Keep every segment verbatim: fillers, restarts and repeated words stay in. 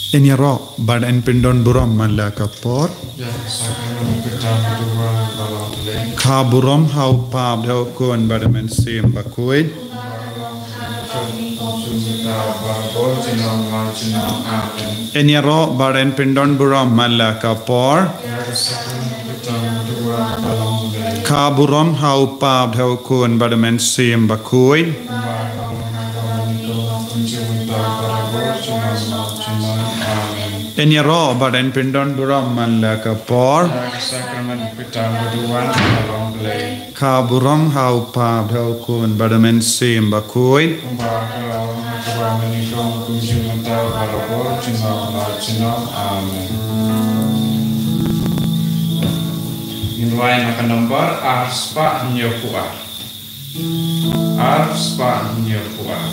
Yn ïaroh bad yn pyndon burom man la ka por. Ïa ka sakramen ka jingpynduwai ba long Blei. Ka burom ha u Kpa bad ha u Khun bad ha u Mynsiem Bakhuid. Yn ïaroh bad yn pyndon burom man la ka por. Ka burom ha u Kpa bad ha u Khun bad ha u Mynsiem Bakhuid. Yn ïaroh bad yn pyndon burom man la ka por. Ka burom ha u Kpa bad ha u Khun bad ha u Mynsiem Bakhuid. Kumba ka long ha kaba mynnyngkong, kumjuh mynta, barabor, junom la junom. Amen. Ngin duwai na ka nombar ar spah hynñiewphew ar. Ar spah hynñiewphew ar.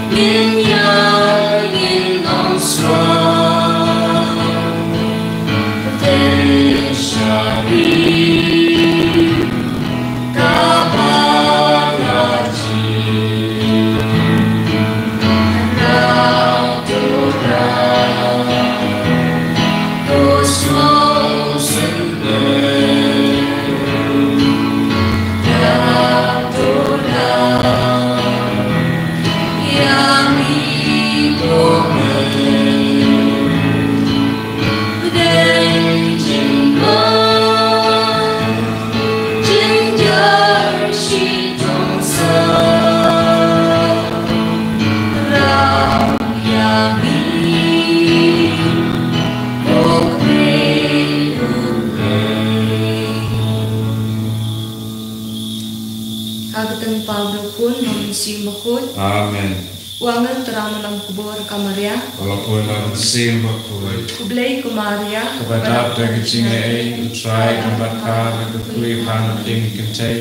Ngin ïa ngin ong shuwa, te shari ka ba la ji. Rau tu rau, tu smoke. Ha ka kyrteng u Kpa, u Khun bad u Mynsiem Bakhuid. Amen. U angel u trai u la wan khubor ha ka Maria. U la poi da u Mynsiem Bakhuid. Khublei ko Maria. Kaba dap da ka jingaiei, u Trai u don bad pha, pha kyrkhu ïa pha napdeng ki kynthei,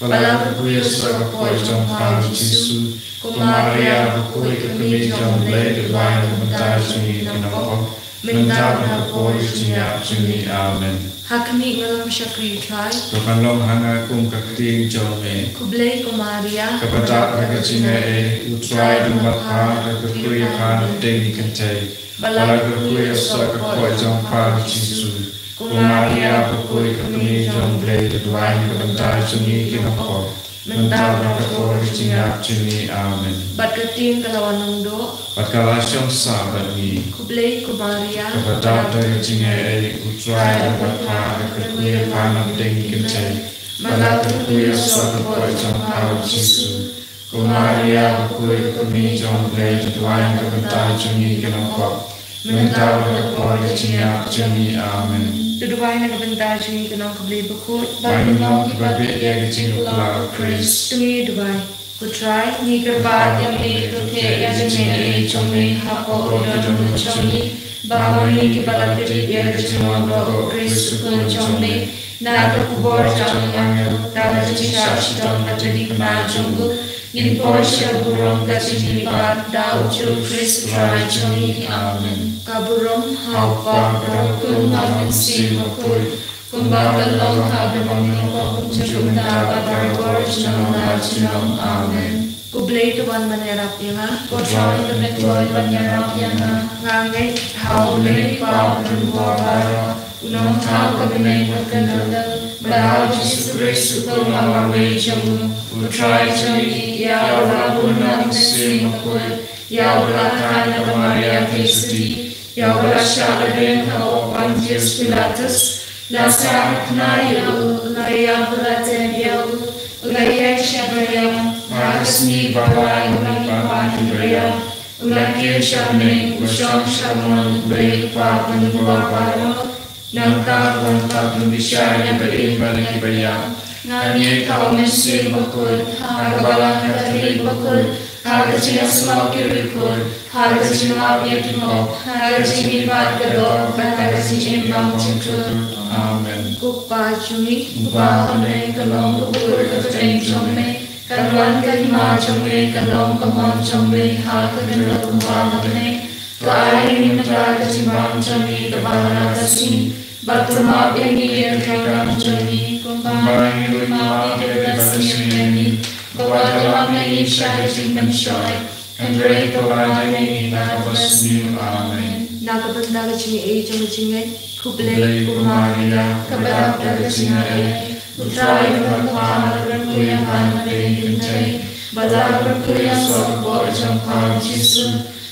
bad la kyrkhu ïa u soh ka kpoh jong pha u Jisu. Ko Maria bakhuid, ka kmie jong u Blei, to duwai na ka bynta jong ngi ki nongpop, mynta bad ha ka por ka jingïap jong ngi. Amen. Ha khmih, nga long shakri u Trai. To kan long ha nga kum ka ktien jong me. Khublei ko Maria. Kaba dap da ka jingaiei, u Trai u don bad pha, pha kyrkhu ïa pha napdeng ki kynthei, bad la kyrkhu ïa u soh ka kpoh jong pha u Jisu. Ko Maria bakhuid, ka kmie jong u Blei, to duwai na ka bynta jong ngi ki nongpop, mynta bad ha ka por ka jingïap jong ngi. Amen. Bad ka ktien ka la wan nongdoh, bad ka la shong sah bad ngi. Khublei ko Maria. Kaba dap da ka jingaiei, u Trai u don bad pha, pha kyrkhu ïa pha napdeng ki kynthei, bad la kyrkhu ïa u soh ka kpoh jong pha u Jisu. Ko Maria bakhuid, ka kmie jong u Blei, to duwai na ka bynta jong ngi ki nongpop, mynta bad ha ka por ka jingïap jong ngi. Amen. To duwai na ka bynta jong ngi ki nongkhublei bakhuid, ba ngin long kiba bit ïa ka jingpyllait u Khrist. To ngin duwai. Ko Trai, ngi kyrpad ïa me, to theh ïa ka jingaiei jong me hapoh ka dohnud jong ngi, ba ma ngi kiba la tip ïa ka jingwan baroh u Khrist u Khun jong me, na ka khubor jong u angel, da ka jingshah shitom ha ka kti jong u, ngin poi sha ka burom ka jingmihpat, da u Jisu Khrist u Trai jong ngi. Amen. Ka burom ha u Kpa, ha u Khun, ha u Mynsiem Bakhuid, kumba ka long ha kaba nyngkong, junom, mynta bad barabor, junom la junom. Amen. U Blei to wan ban ïarap ïa nga. Ko Trai, to me kloi ban ïarap ïa nga. Nga ngeit ha u Blei Kpa Badonbor baroh, u Nongthaw ka bneng bad ka kynrad, bad ha u Jisu Khrist u Khun ba marwei jong u, u Trai jong ngi, ïa uba la bun na u Mynsiem Bakhuid, ïa uba la kha na ka Maria Theisotti, ïa uba la shah lade ha u Pontius Pilatus, la sahnarphna ïa u, la ïap bad la tem ïa u, u la ïaid sha ka ïap, ha ka sngi ba wai u la mihpat na ki ba ïap, u la kiew sha bneng, u shong sha kamon u Blei Kpa Badonbor baroh. Nangta u wan pat ban bishar ïa ki ba im bad ïa ki ba ïap. Nga ngeit ha u Mynsiem Bakhuid, ha ka Balang Katholik bakhuid, ha ka jingïasyllok ki riewkhuid, ha ka jingmap ïa ki pop, ha ka jingmihpat ka doh, bad ha ka jingim bymjukut. Amen. Ko Kpa jong ngi uba ha bneng, ka long ka bor ka kyrteng jong me, kan wan ka hima jong me, kan long ka mon jong me ha ka kynroh kumba ha bneng. To ai ïa ngi mynta ka jingbam jong ngi kaba ha ka sngi, bad to map ïa ngi ïa ki kyrdan jong ngi, kumba ngi ruh ngi map ïa kiba la sngewsih ïa ngi, bad wat ïalam ïa ngi sha ka jingpynshoi, hynrei to laid ïa ngi na ka basniew. Amen. Na ka bynta ka jingaiei jong ka jingngeit, khublei ko Maria, kaba dap da ka jingaiei, u Trai u don bad pha, pha kyrkhu ïa pha napdeng ki kynthei, bad la kyrkhu ïa u soh ka kpoh jong pha u Jisu.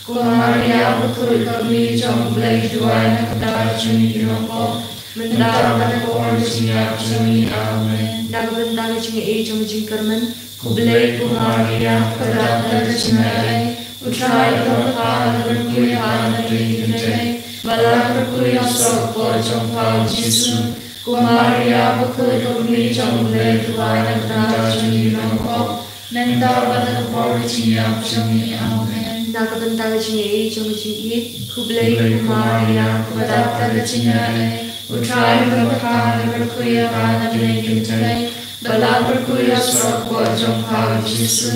Ko Maria bakhuid, ka kmie jong u Blei, duwai na ka bynta jong ngi ki nongpop, mynta bad ha ka por ka jingïap jong ngi. Amen. Na ka bynta ka jingaiei jong ka jingkyrmen, khublei ko Maria, kaba dap da ka jingaiei, u Trai u don bad pha, pha kyrkhu ïa pha napdeng ki kynthei, bad la kyrkhu ïa u soh ka kpoh jong pha u Jisu. Ko Maria bakhuid, ka kmie jong u Blei, duwai na ka bynta jong ngi ki nongpop, mynta bad ha ka por ka jingïap jong ngi. Amen. Na ka bynta ka jingaiei jong ka jingïeit, khublei ko Maria, kaba dap da ka jingaiei, u Trai u don bad pha, pha kyrkhu ïa pha napdeng ki kynthei, bad la kyrkhu ïa u soh ka kpoh jong pha u Jisu.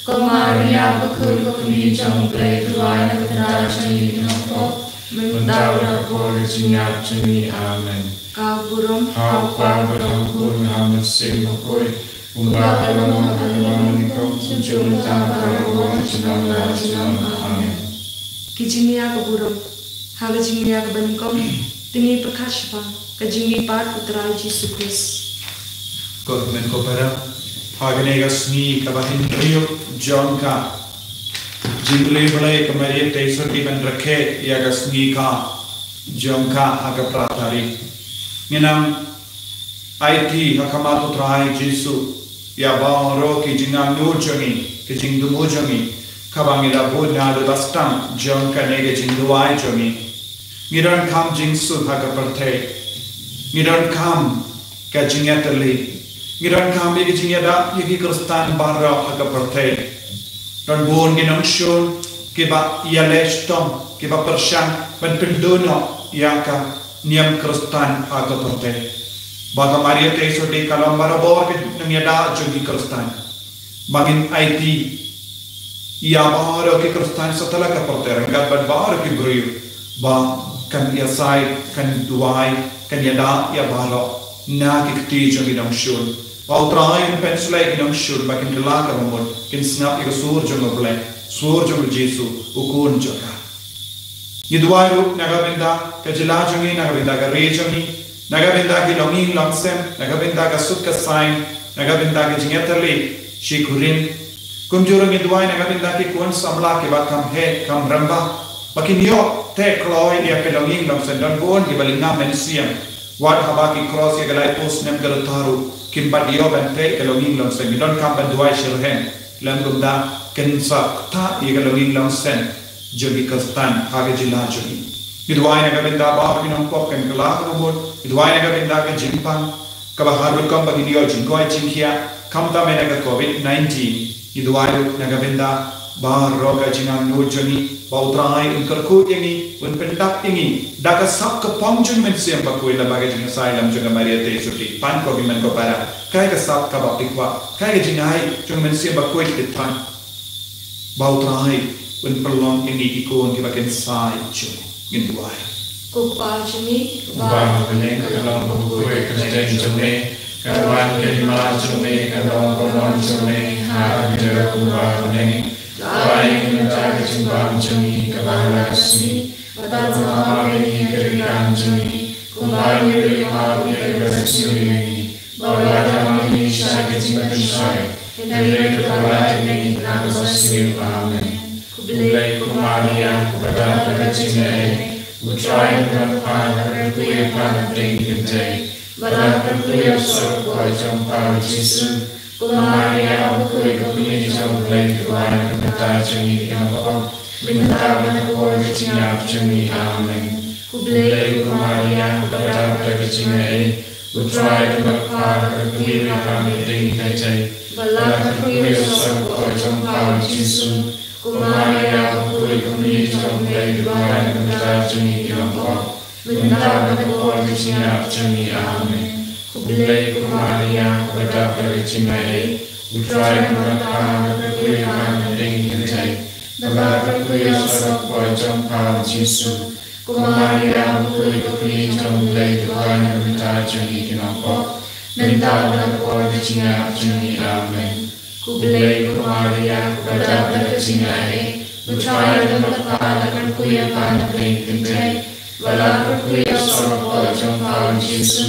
Ko Maria, bakhuid ko kmie jong U Blei, duwai na ka bynta jong ngi ki nongpop, mynta bad ha ka por ka jingïap jong ngi. Amen. Ka burom ha U Kpa bad ha U Khun bad ha U Mynsiem Bakhuid, kumba ka long ha ka lynnong mynnyngkong, kumjuh mynta bad ha ka por ka jingim la ka jingim. Amen. Ki jingïa ka burom. Ha ka jingïa kaba nyngkong, to ngin pyrkhat shaphang ka jingmihpat U Trai Jisu Khrist. Ko hynmen ko para, ha kane ka sngi kaba hynriew jong ka jingriewblei ka Maria Theisotti ban rakhe ïa ka sngi ka jong ka ha ka phra tarik. Ngin nang aiti ha khmat U Trai Jisu ïa baroh ki jingangnud jong ngi, ki jingthmu jong ngi, kaba ngi la bud naduh ba sdang jong kane ka jingduwai jong ngi. Ngi donkam jingsuk ha ka pyrthei. Ngi donkam ka jingïatylli. Ngi donkam ïa ka jingïada ïa ki Khristan baroh ha ka pyrthei. Don bun ki nongshun kiba ïaleh shitom, kiba pyrshang ban pynduh noh ïa ka niam Khristan ha ka pyrthei. Ba ka Maria Theisotti ka long barabor ka nongïada jong ki Khristan. Ba ngin aiti ïa baroh ki Khristan satlak ka pyrthei ryngkat bad baroh ki briew ba kan ïasaid, kan duwai, kan ïada ïa baroh na ki kti jong ki nongshun. Ba U Trai un pynshlei ïa ki nongshun ba kin kylla kaba mut, kin sngap ïa ka sur jong U Blei, sur jong U Jisu, U Khun jong ka. Ngi duwai ruh na ka bynta ka jylla jong ngi, na ka bynta ka ri jong ngi, na ka bynta ki longïing longsem, na ka bynta ka suk ka saiñ, na ka bynta ka jingïatylli shi kurim. Kumjuh ruh ngi duwai na ka bynta ki khun samla kiba kham heh kham rangbah, ba kin ïoh teh kloi ïa ki longïing longsem. Don bun kiba lyngba mynsiem, wat haba ki cross ïa ki laiphew snem ka rta ruh kim pat ïoh ban teh ïa ki longïing longsem. Ngi donkam ban duwai shitrhem. Lem kumta kin sa ktah ïa ka longïing longsem jong ki Khristan ha ka jylla jong ngi. Ngi duwai na ka bynta baroh ki nongpop, kin kylla kaba mut. Ngi duwai na ka bynta ka jingpang kaba har rukom ba ngin ïoh jingkoit jingkhiah khamtam na ka covid nineteen. Ngi duwai ruh na ka bynta baroh ka jingangnud jong ngi, ba U Trai un kyrkhu ïa ngi, un pyndap ïa ngi da ka sap ka phong jong U Mynsiem Bakhuid lyngba ka jingïasaid lam jong ka Maria Theisotti. Pan ko hynmen ko para, kaei ka sap kaba phi kwah? Kaei ka jingai jong U Mynsiem Bakhuid phi thait? Ba U Trai un pynlong ïa ngi ki khun kiba kin sa ïa u. Ngin duwai. Ko Kpa jong ngi, uba ha bneng, ka long ka burom ka kyrteng jong me, ka wan ka hima jong me, ka long ka mon jong me ha ka dei kumba ha bneng. Ai ïa ngi mynta ka jingbam jong ngi kaba ha la ka sngi, bad to map ïa ngi ka jingkam jong ngi, kumba ngi ruh ngi map ïa kiba sngewsih ïa ngi. Bad wat la map ïa ngi sha ka jingpynshoi, hynrei to pynlait ïa ngi na kaba sniew. Amen. Khublei ko Maria, kaba dap da ka jingaiei, U Trai u don bad pha, pha kyrkhu ïa pha na pdeng ki kynthei, bad la kyrkhu ïa u son kpoh jong pha u Jisu. Ko Maria bakhuid, ko kmie jong U Blei, duwai na ka bynta jong ngi ki nongpop, mynta bad ha ka por ka jingïap jong ngi. Amen. Khublei ko Maria, kaba dap da ka jingaiei, U Trai u don bad pha, pha kyrkhu ïa pha na pdeng ki kynthei, bad la kyrkhu ïa u son kpoh jong pha u Jisu. Ko Maria bakhuid, ko kmie jong U Blei, duwai na ka bynta jong ngi ki nongpop, mynta bad ha ka por ka jingïap jong ngi. Amen. Khublei ko Maria, kaba dap da ka jingaiei, U Trai u don bad pha, pha kyrkhu ïa pha na pdeng ki kynthei, bad la kyrkhu ïa u son kpoh jong pha u Jisu. Ko Maria bakhuid, ko kmie jong U Blei, duwai na ka bynta jong ngi ki nongpop, mynta bad ha ka por ka jingïap jong ngi. Amen. Khublei ko Maria, kaba dap da ka jingaiei, U Trai u don bad pha, pha kyrkhu ïa pha na pdeng ki kynthei, bad la kyrkhu ïa u son kpoh jong pha u Jisu.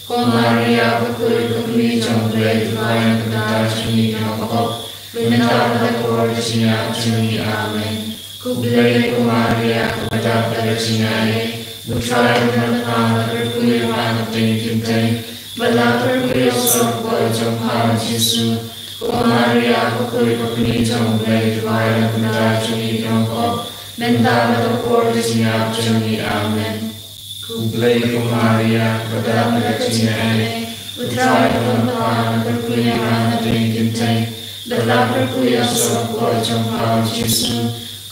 Ko Maria bakhuid, ko kmie jong U Blei, duwai na ka bynta jong ngi ki nongpop, mynta bad ha ka por ka jingïap jong ngi. Amen. Khublei ko Maria, kaba dap da ka jingaiei, U Trai u don bad pha, pha kyrkhu ïa pha na pdeng ki kynthei, bad la kyrkhu ïa u son kpoh jong pha u Jisu. Ko Maria bakhuid, ko kmie jong U Blei, duwai na ka bynta jong ngi ki nongpop, mynta bad ha ka por ka jingïap jong ngi. Amen. Khublei ko Maria, kaba dap da ka jingaiei, U Trai u don bad pha, pha kyrkhu ïa pha na pdeng ki kynthei, bad la kyrkhu ïa u son kpoh jong pha u Jisu.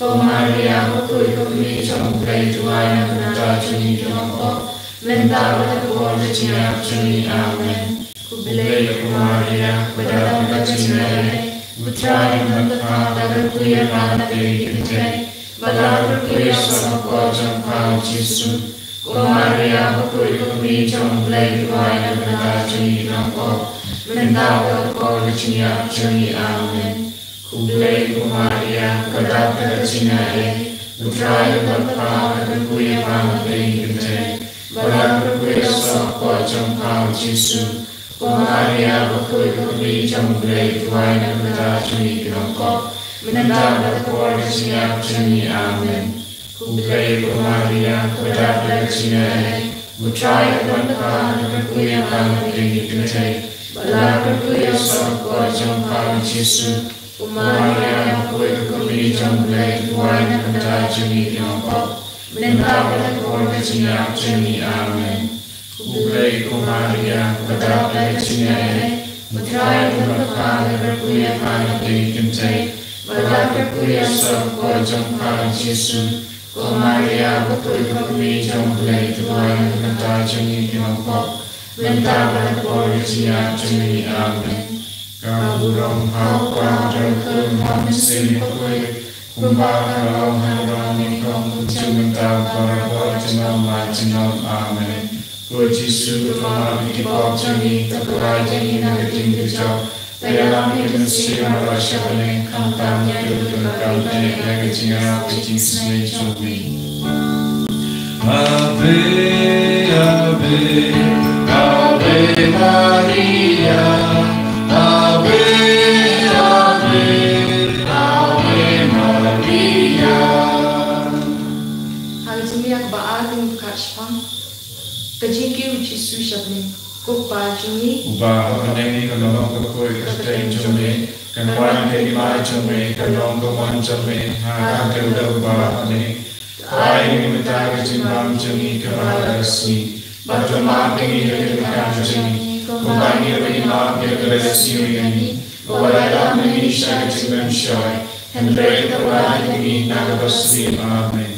Ko Maria bakhuid, ko kmie jong U Blei, duwai na ka bynta jong ngi ki nongpop, mynta bad ha ka por ka jingïap jong ngi. Amen. Khublei ko Maria, kaba dap da ka jingaiei, U Trai u don bad pha, la kyrkhu ïa pha na pdeng ki kynthei, bad la kyrkhu ïa u sor hapoh jong pha u Jisu. Ko Maria, bakhuid ka kmie jong U Blei, duwai na ka bynta jong ngi ki nongpop, mynta bad ha ka por ka jingïap jong ngi. Amen. Khublei ko Maria, kaba dap da ka jingaiei, U Trai u don bad pha, la kyrkhu ïa pha na pdeng ki kynthei, bad la kyrkhu ïa u sor hapoh jong pha u Jisu. Ko Maria, bakhuid ka kmie jong U Blei, duwai na ka bynta jong ngi ki nongpop, mynta bad ha ka por ka jingïap jong ngi. Amen. Khublei ko Maria, kaba dap da ka jingaiei, U Trai u don bad pha, la kyrkhu ïa pha na pdeng ki kynthei, bad la kyrkhu ïa u sor hapoh jong pha u Jisu. Ko Maria, bakhuid ka kmie jong U Blei, duwai na ka bynta jong ngi ki nongpop, mynta bad ha ka por ka jingïap jong ngi. Amen. Khublei ko Maria, kaba dap da ka jingaiei, U Trai u don bad pha, la kyrkhu ïa pha na pdeng ki kynthei, bad la kyrkhu ïa u sor hapoh jong pha u Jisu. Ko Maria, bakhuid ka kmie jong U Blei, duwai na ka bynta jong ngi ki nongpop, mynta bad ha ka por ka jingïap jong ngi. Amen. Ka burom ha U Kpa, ha U Khun, ha U Mynsiem Bakhuid, kumba ka la long ha la ka nyngkong, kumjuh mynta, barabor, junom la junom. Amen. Ko Jisu, to map ïa ki pop jong ngi, to pynlait ïa ngi na ka jingkjop, to ïalam ïa ka mynsiem baroh sha bneng, khamtam ïa ka donkam bad ïa ka jingïarap ka jingsneng jong ngi. Ave, Ave, Ave Maria, Ave, Ave, Ave Maria. Ha ka jingïap kaba ar, ka jingkit shaphang, ka jingkiew u Jisu sha bneng. Ko Kpa jong ngi uba ha bneng, ka long ka khuid ka kyrteng jong me, kan wan ka hima jong me, kan long ka mon jong me, ha ka kyrteng jong u Kpa uba ha bneng. Ai ïa ngi mynta ka jingbam jong ngi kaba ha ka sngi, bad to map ïa ngi ïa ka jingkam jong ngi, kumba ngi ruh ngi map ïa kiba siew ïa ngi. Wat la ïalam ïa ngi sha ka jingmynshoi, hynrei to pynlait ïa ngi na kaba sniew. Amen.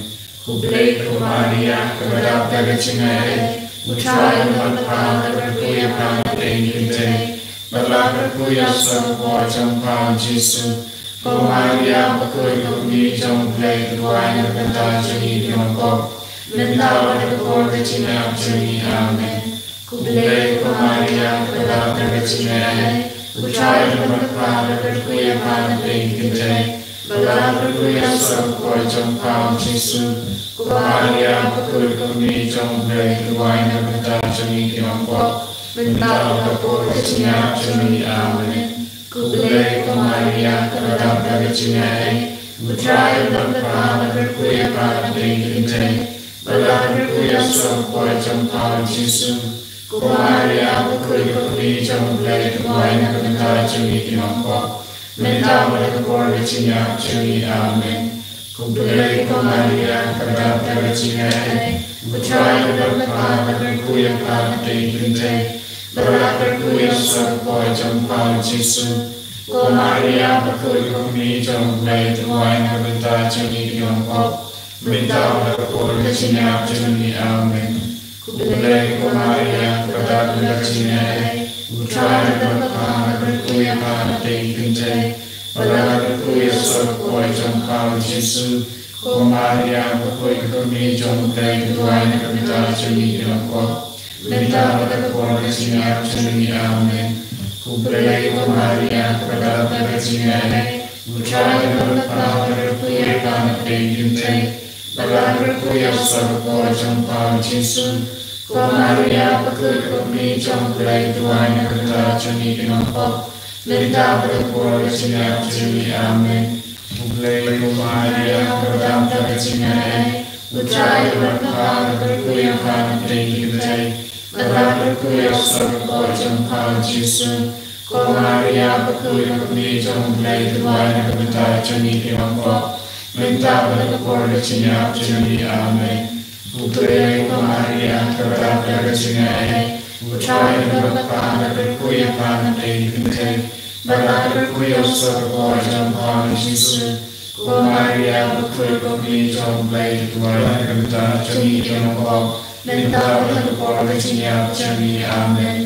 Khublei ko Maria, kaba dap da ka jingaiei, U Trai u don bad pha, la kyrkhu ïa pha na pdeng ki kynthei, bad la kyrkhu ïa u sor hapoh jong pha u Jisu. Ko Maria, bakhuid ka kmie jong U Blei, to duwai na ka bynta jong ngi ki nongpop, mynta bad ha ka por ka jingïap jong ngi. Amen. Khublei ko Maria, kaba dap da ka jingaiei, U Trai u don bad pha, la kyrkhu ïa pha na pdeng ki kynthei, bad la kyrkhu ïa u sor hapoh jong pha u Jisu. Ko Maria, bakhuid ka kmie jong U Blei, to duwai na ka bynta jong ngi ki nongpop, mynta bad ha ka por ka jingïap jong ngi. Amen. Khublei ko Maria, kaba dap da ka jingaiei, U Trai u don bad pha, la kyrkhu ïa pha na pdeng ki kynthei, bad la kyrkhu ïa u sor hapoh jong pha u Jisu. Ko Maria, bakhuid ka kmie jong U Blei, to duwai na ka bynta jong ngi ki nongpop, mynta bad ha ka por ka jingïap jong ngi. Amen. Khublei ko Maria, kaba dap da ka jingaiei, U Trai u don bad pha, la kyrkhu ïa pha na pdeng ki kynthei, bad la kyrkhu ïa u sor hapoh jong pha u Jisu. Ko Maria, bakhuid ka kmie jong U Blei, to duwai na ka bynta jong ngi ki nongpop, mynta bad ha ka por ka jingïap jong ngi. Amen. Khublei ko Maria, kaba dap da ka jingaiei, U Trai u don bad pha, la kyrkhu ïa pha na pdeng ki kynthei, bad la kyrkhu ïa u sor hapoh jong pha u Jisu. Ko Maria, bakhuid ka kmie jong U Blei, to duwai na ka bynta jong ngi ki nongpop, mynta bad ha ka por ka jingïap jong ngi. Amen. Khublei ko Maria, kaba dap da ka jingaiei, U Trai u don bad pha, la kyrkhu ïa pha na pdeng ki kynthei, bad la kyrkhu ïa u sor hapoh jong pha u Jisu. Ko Maria, bakhuid ka kmie jong U Blei, to duwai na ka bynta jong ngi ki nongpop, mynta bad ha ka por ka jingïap jong ngi. Amen. Khublei ko Maria, kaba dap da ka jingaiei, U Trai u don bad pha, la kyrkhu ïa pha na pdeng ki kynthei, bad la kyrkhu ïa u sor hapoh jong pha u Jisu. Ko Maria, bakhuid ka kmie jong U Blei, to duwai na ka bynta jong ngi ki nongpop, mynta bad ha ka por ka jingïap jong ngi. Amen. Khublei ko Maria, kaba dap da ka jingaiei, U Trai u don bad pha, la kyrkhu ïa pha na pdeng ki kynthei, bad la kyrkhu ïa u sor hapoh jong pha u Jisu. Ko Maria, bakhuid ka kmie jong U Blei, to duwai na ka bynta jong ngi ki nongpop, mynta bad ha ka por ka jingïap jong ngi. Amen.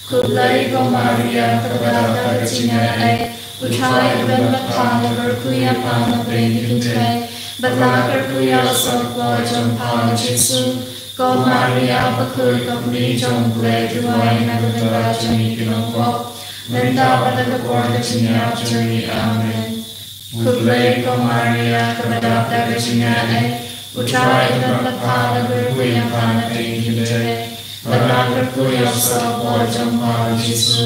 Khublei ko Maria, kaba dap da ka jingaiei, U Trai u don bad pha, la kyrkhu ïa pha na pdeng ki kynthei, bad la kyrkhu ïa u soh ka kpoh jong pha u Jisu. Ko Maria bakhuid, ko kmie jong U Blei, duwai na ka bynta jong ngi ki nongpop, mynta bad ha ka por ka jingïap jong ngi. Amen. Khublei ko Maria, kaba dap da ka jingïaid, U Trai u don bad pha, la kyrkhu ïa pha na pdeng ki kynthei, bad la kyrkhu ïa u soh ka kpoh jong pha u Jisu.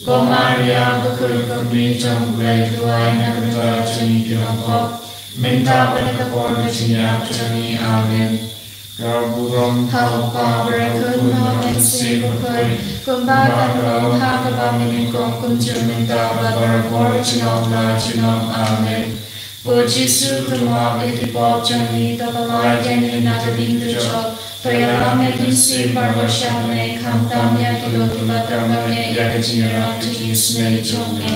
Ko Maria bakhuid, ko kmie jong U Blei, duwai na ka bynta jong ngi ki nongpop, mynta bad ha ka por ka jingïap jong ngi. Amen. Ka burom ha U Kpa, bad ha U Khun, bad ha U Mynsiem Bakhuid, kumba ka long, ha kaba mynnyngkong, kumjuh mynta, bad barabor, junom la junom. Amen. Ko Jisu, to map ïa ki pop jong ngi, to pyllait ïa ngi na ka ding ka jop, to ïalam ïa ki mynsiem baroh sha bneng, khamtam ïa kito kiba tang ban ïa ka jingïarap jong ka sngi jong me.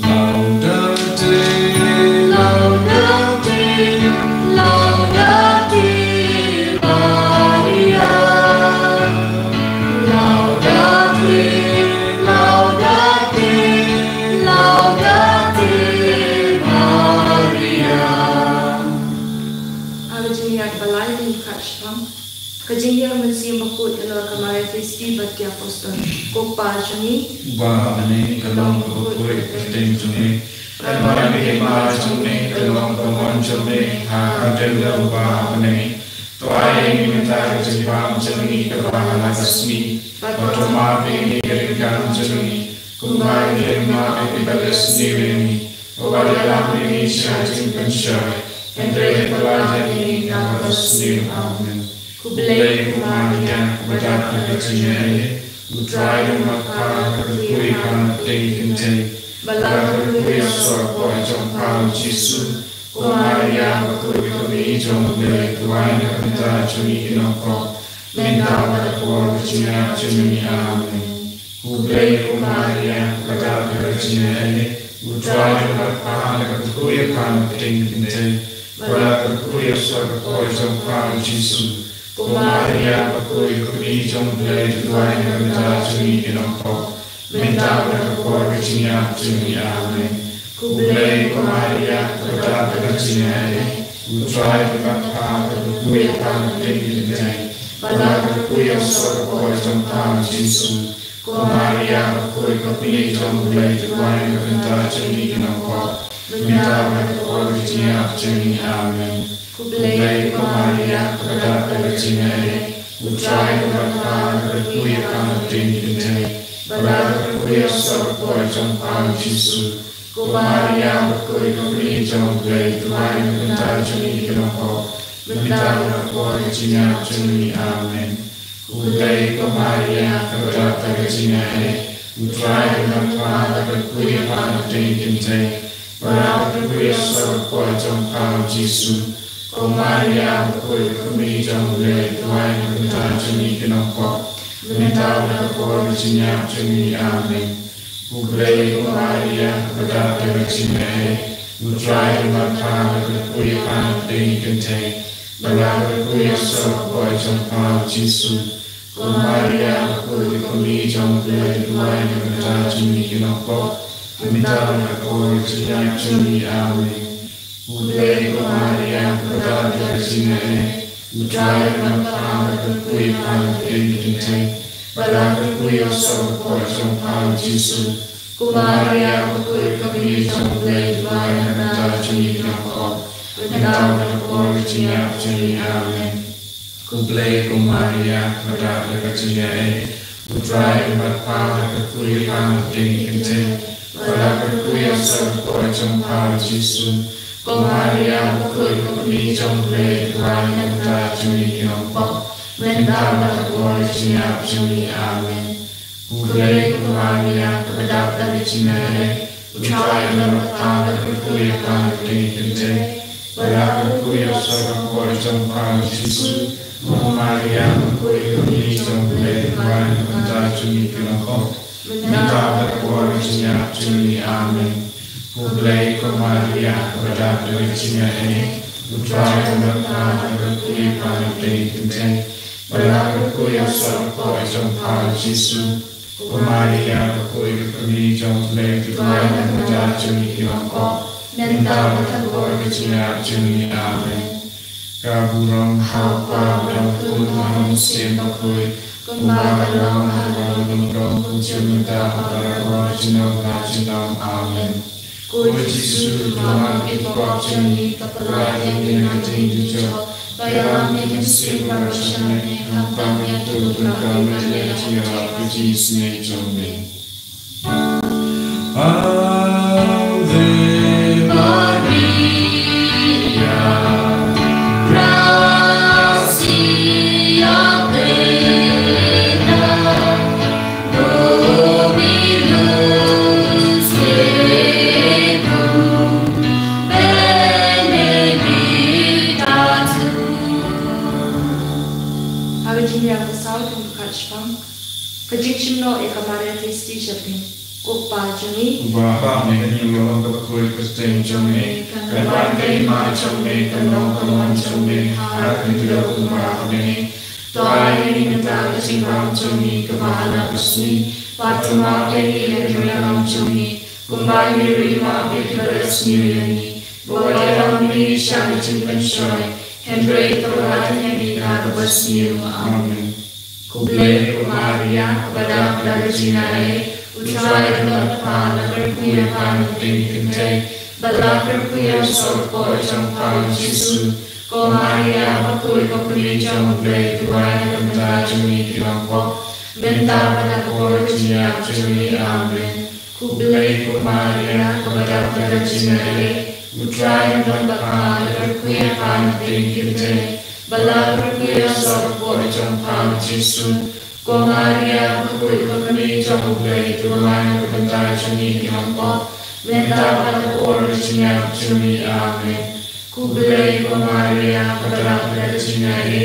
Laudate, laudate, laudate Maria. Laudate, laudate, laudate Maria. Ha ka jingïaid ba lai, ka jingïaid shaphang ka jingïaid ha U Mynsiem Bakhuid halor ka Maria Theisotti bad ki Apostol. Ko Kpa jong ngi uba ha bneng, ka long kaba khuid ka kyrteng jong me. Ka long ka hima jong me, ka long ka mon jong me ha ka kyrteng jong uba ha bneng. To ai ïa ngi mynta ka jingbam jong ngi kaba ha la ka sngi, bad to map ïa ngi ka jingkam jong ngi, kumba ngi map ïa kiba la sniew ïa ngi, bad wat ïalam ïa ngi sha jingpynshoi, hynrei ai pyllait ïa ngi na ka basniew. Amen. Khublei ko Maria, kaba dap da ka jingïaid, U Trai u don bad pha, la kyrkhu ïa pha na pdeng ki kynthei, bad la kyrkhu ïa u soh ka kpoh jong pha u Jisu. Ko Maria bakhuid, ko kmie jong U Blei, duwai na ka bynta jong ngi ki nongpop, mynta bad ha ka por ka jingïap jong ngi. Amen. Khublei ko Maria, kaba dap da ka jingïaid, U Trai u don bad pha, la kyrkhu ïa pha na pdeng ki kynthei, bad la kyrkhu ïa u soh ka kpoh jong pha u Jisu. Ko Maria bakhuid, ko kmie jong U Blei, duwai na ka bynta jong ngi ki nongpop, mynta bad ha ka por ka jingïap jong ngi. Amen. Khublei ko Maria, kaba dap da ka jingïaid, U Trai u don bad pha, la kyrkhu ïa pha na pdeng ki kynthei, bad la kyrkhu ïa u soh ka kpoh jong pha u Jisu. Ko Maria bakhuid, ko kmie jong U Blei, duwai na ka bynta jong ngi ki nongpop, mynta bad ha ka por ka jingïap jong ngi. Amen. Khublei ko Maria, kaba dap da ka jingïaid, U Trai u don bad pha, la kyrkhu ïa pha na pdeng ki kynthei, bad la kyrkhu ïa u soh ka kpoh jong pha u Jisu. Ko Maria bakhuid, ko kmie jong U Blei, duwai na ka bynta jong ngi ki nongpop, mynta bad ha ka por ka jingïap jong ngi. Amen. Khublei ko Maria, kaba dap da ka jingïaid, U Trai u don bad pha, la kyrkhu ïa pha na pdeng ki kynthei, bad la kyrkhu ïa u soh ka kpoh jong pha u Jisu. Ko Maria bakhuid, ko kmie jong U Blei, duwai na ka bynta jong ngi ki nongpop, mynta bad ha ka por ka jingïap jong ngi. Amen. Khublei ko Maria, kaba dap da ka jingïaid, U Trai u don bad pha, la kyrkhu ïa pha na pdeng ki kynthei, bad la kyrkhu ïa u soh ka kpoh jong pha u Jisu. Ko Maria bakhuid, ko kmie jong U Blei, duwai na ka bynta jong ngi ki nongpop, mynta bad ha ka por ka jingïap jong ngi. Amen. Khublei ko Maria, kaba dap da ka jingïaid, U Trai u don bad pha, la kyrkhu ïa pha na pdeng ki kynthei, bad la kyrkhu ïa u soh ka kpoh jong pha u Jisu. Ko Maria bakhuid, ko kmie jong U Blei, duwai na ka bynta jong ngi ki nongpop, mynta bad ha ka por ka jingïap jong ngi. Amen. Khublei ko Maria, kaba dap da ka jingïaid, U Trai u don bad pha, la kyrkhu ïa pha na pdeng ki kynthei, bad la kyrkhu ïa u soh ka kpoh jong pha u Jisu. Ko Maria bakhuid, ko kmie jong U Blei, duwai na ka bynta jong ngi ki nongpop, mynta bad ha ka por ka jingïap jong ngi. Amen. Khublei ko Maria, kaba dap da ka jingïaid, U Trai u don bad pha, la kyrkhu ïa pha na pdeng ki kynthei, bad la kyrkhu ïa u soh ka kpoh jong pha u Jisu. Ko Maria bakhuid, ko kmie jong U Blei, duwai na ka bynta jong ngi ki nongpop, mynta bad ha ka por ka jingïap jong ngi. Amen. Khublei ko Maria, kaba dap da ka jingïaid, U Trai u don bad pha, la kyrkhu ïa pha na pdeng ki kynthei, bad la kyrkhu ïa u soh ka kpoh jong pha u Jisu. Ko Maria, ka khuid ka kmie jong U Blei, to duwai na ka bynta jong ngi ki nongpop, mynta bad ha ka por ka jingïap jong ngi. Amen. Ka burom ha U Kpa bad ha U Khun bad ha U Mynsiem Bakhuid, kumba ka long ha la ka lynnong, kumjuh mynta bad barabor, junom la junom. Amen. Ko Jisu, to ïoh map ïa ki pop jong ngi, to pynlait ïa ngi na ka jingdujok, to ïalam ïa ki mynsiem baroh sha lade, khamtam ïa uto uba don ka jingïarap ka jingisynei jong me. Ave Maria, gracia plena, Dominus tecum, benedicta tu. Ha ka jingïaid ka saw, kum ka khatshpang. Ka jingshim noh ïa ka Maria Theisotti Shatei. Ko Kpa jong ngi, uba ha bneng, ka jingïalam ka bakhuid ka kyrteng jong me, kan wan ka hima jong me, kan long ka mon jong me ha ka khyndew kumba ha bneng. To ai ïa ngi mynta ka jingbam jong ngi kaba ha la ka sngi, bad to map ïa ngi ïa ki riewlyngngoh jong ngi, kumba ngi ruh ngi map ïa kiba riewsniew ïa ngi. Wat ïalam ïa ngi sha ka jingpynshoi, hynrei to pynlait ïa ngi na kaba sniew. Amen. Khublei ko Maria, kaba dap da ka jingaiei, U Trai u don bad pha, la kyrkhu ïa pha na pdeng ki kynthei, bad la kyrkhu ïa u soh kpoh jong pha U Jisu. Ko Maria bakhuid, ko kmie jong U Blei, to duwai na ka bynta jong ngi ki nongpop, mynta bad ha ka por ka jingïap jong ngi. Amen. Khublei ko Maria, kaba dap da ka jingaiei, U Trai u don bad pha, la kyrkhu ïa pha na pdeng ki kynthei, bad la kyrkhu ïa u soh kpoh jong pha U Jisu. Ko Maria bakhuid, ko kmie jong U Blei, to duwai na ka bynta jong ngi ki nongpop, mynta bad ha ka por ka jingïap jong ngi. Amen. Khublei ko Maria, kaba dap da ka jingaiei,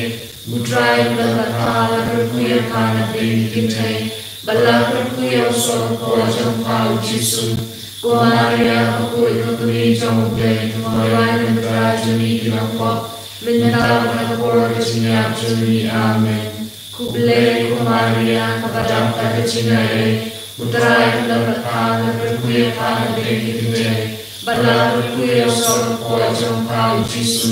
U Trai u don bad pha, la kyrkhu ïa pha na pdeng ki kynthei, bad la kyrkhu ïa u soh kpoh jong pha U Jisu. Ko Maria bakhuid, ko kmie jong U Blei, to duwai na ka bynta jong ngi ki nongpop, mynta bad ha ka por ka jingïap jong ngi. Amen. Khublei ko Maria, kaba dap da ka jingaiei, U Trai u don bad pha, la kyrkhu ïa pha na pdeng ki kynthei, bad la kyrkhu ïa u soh kpoh jong pha U Jisu.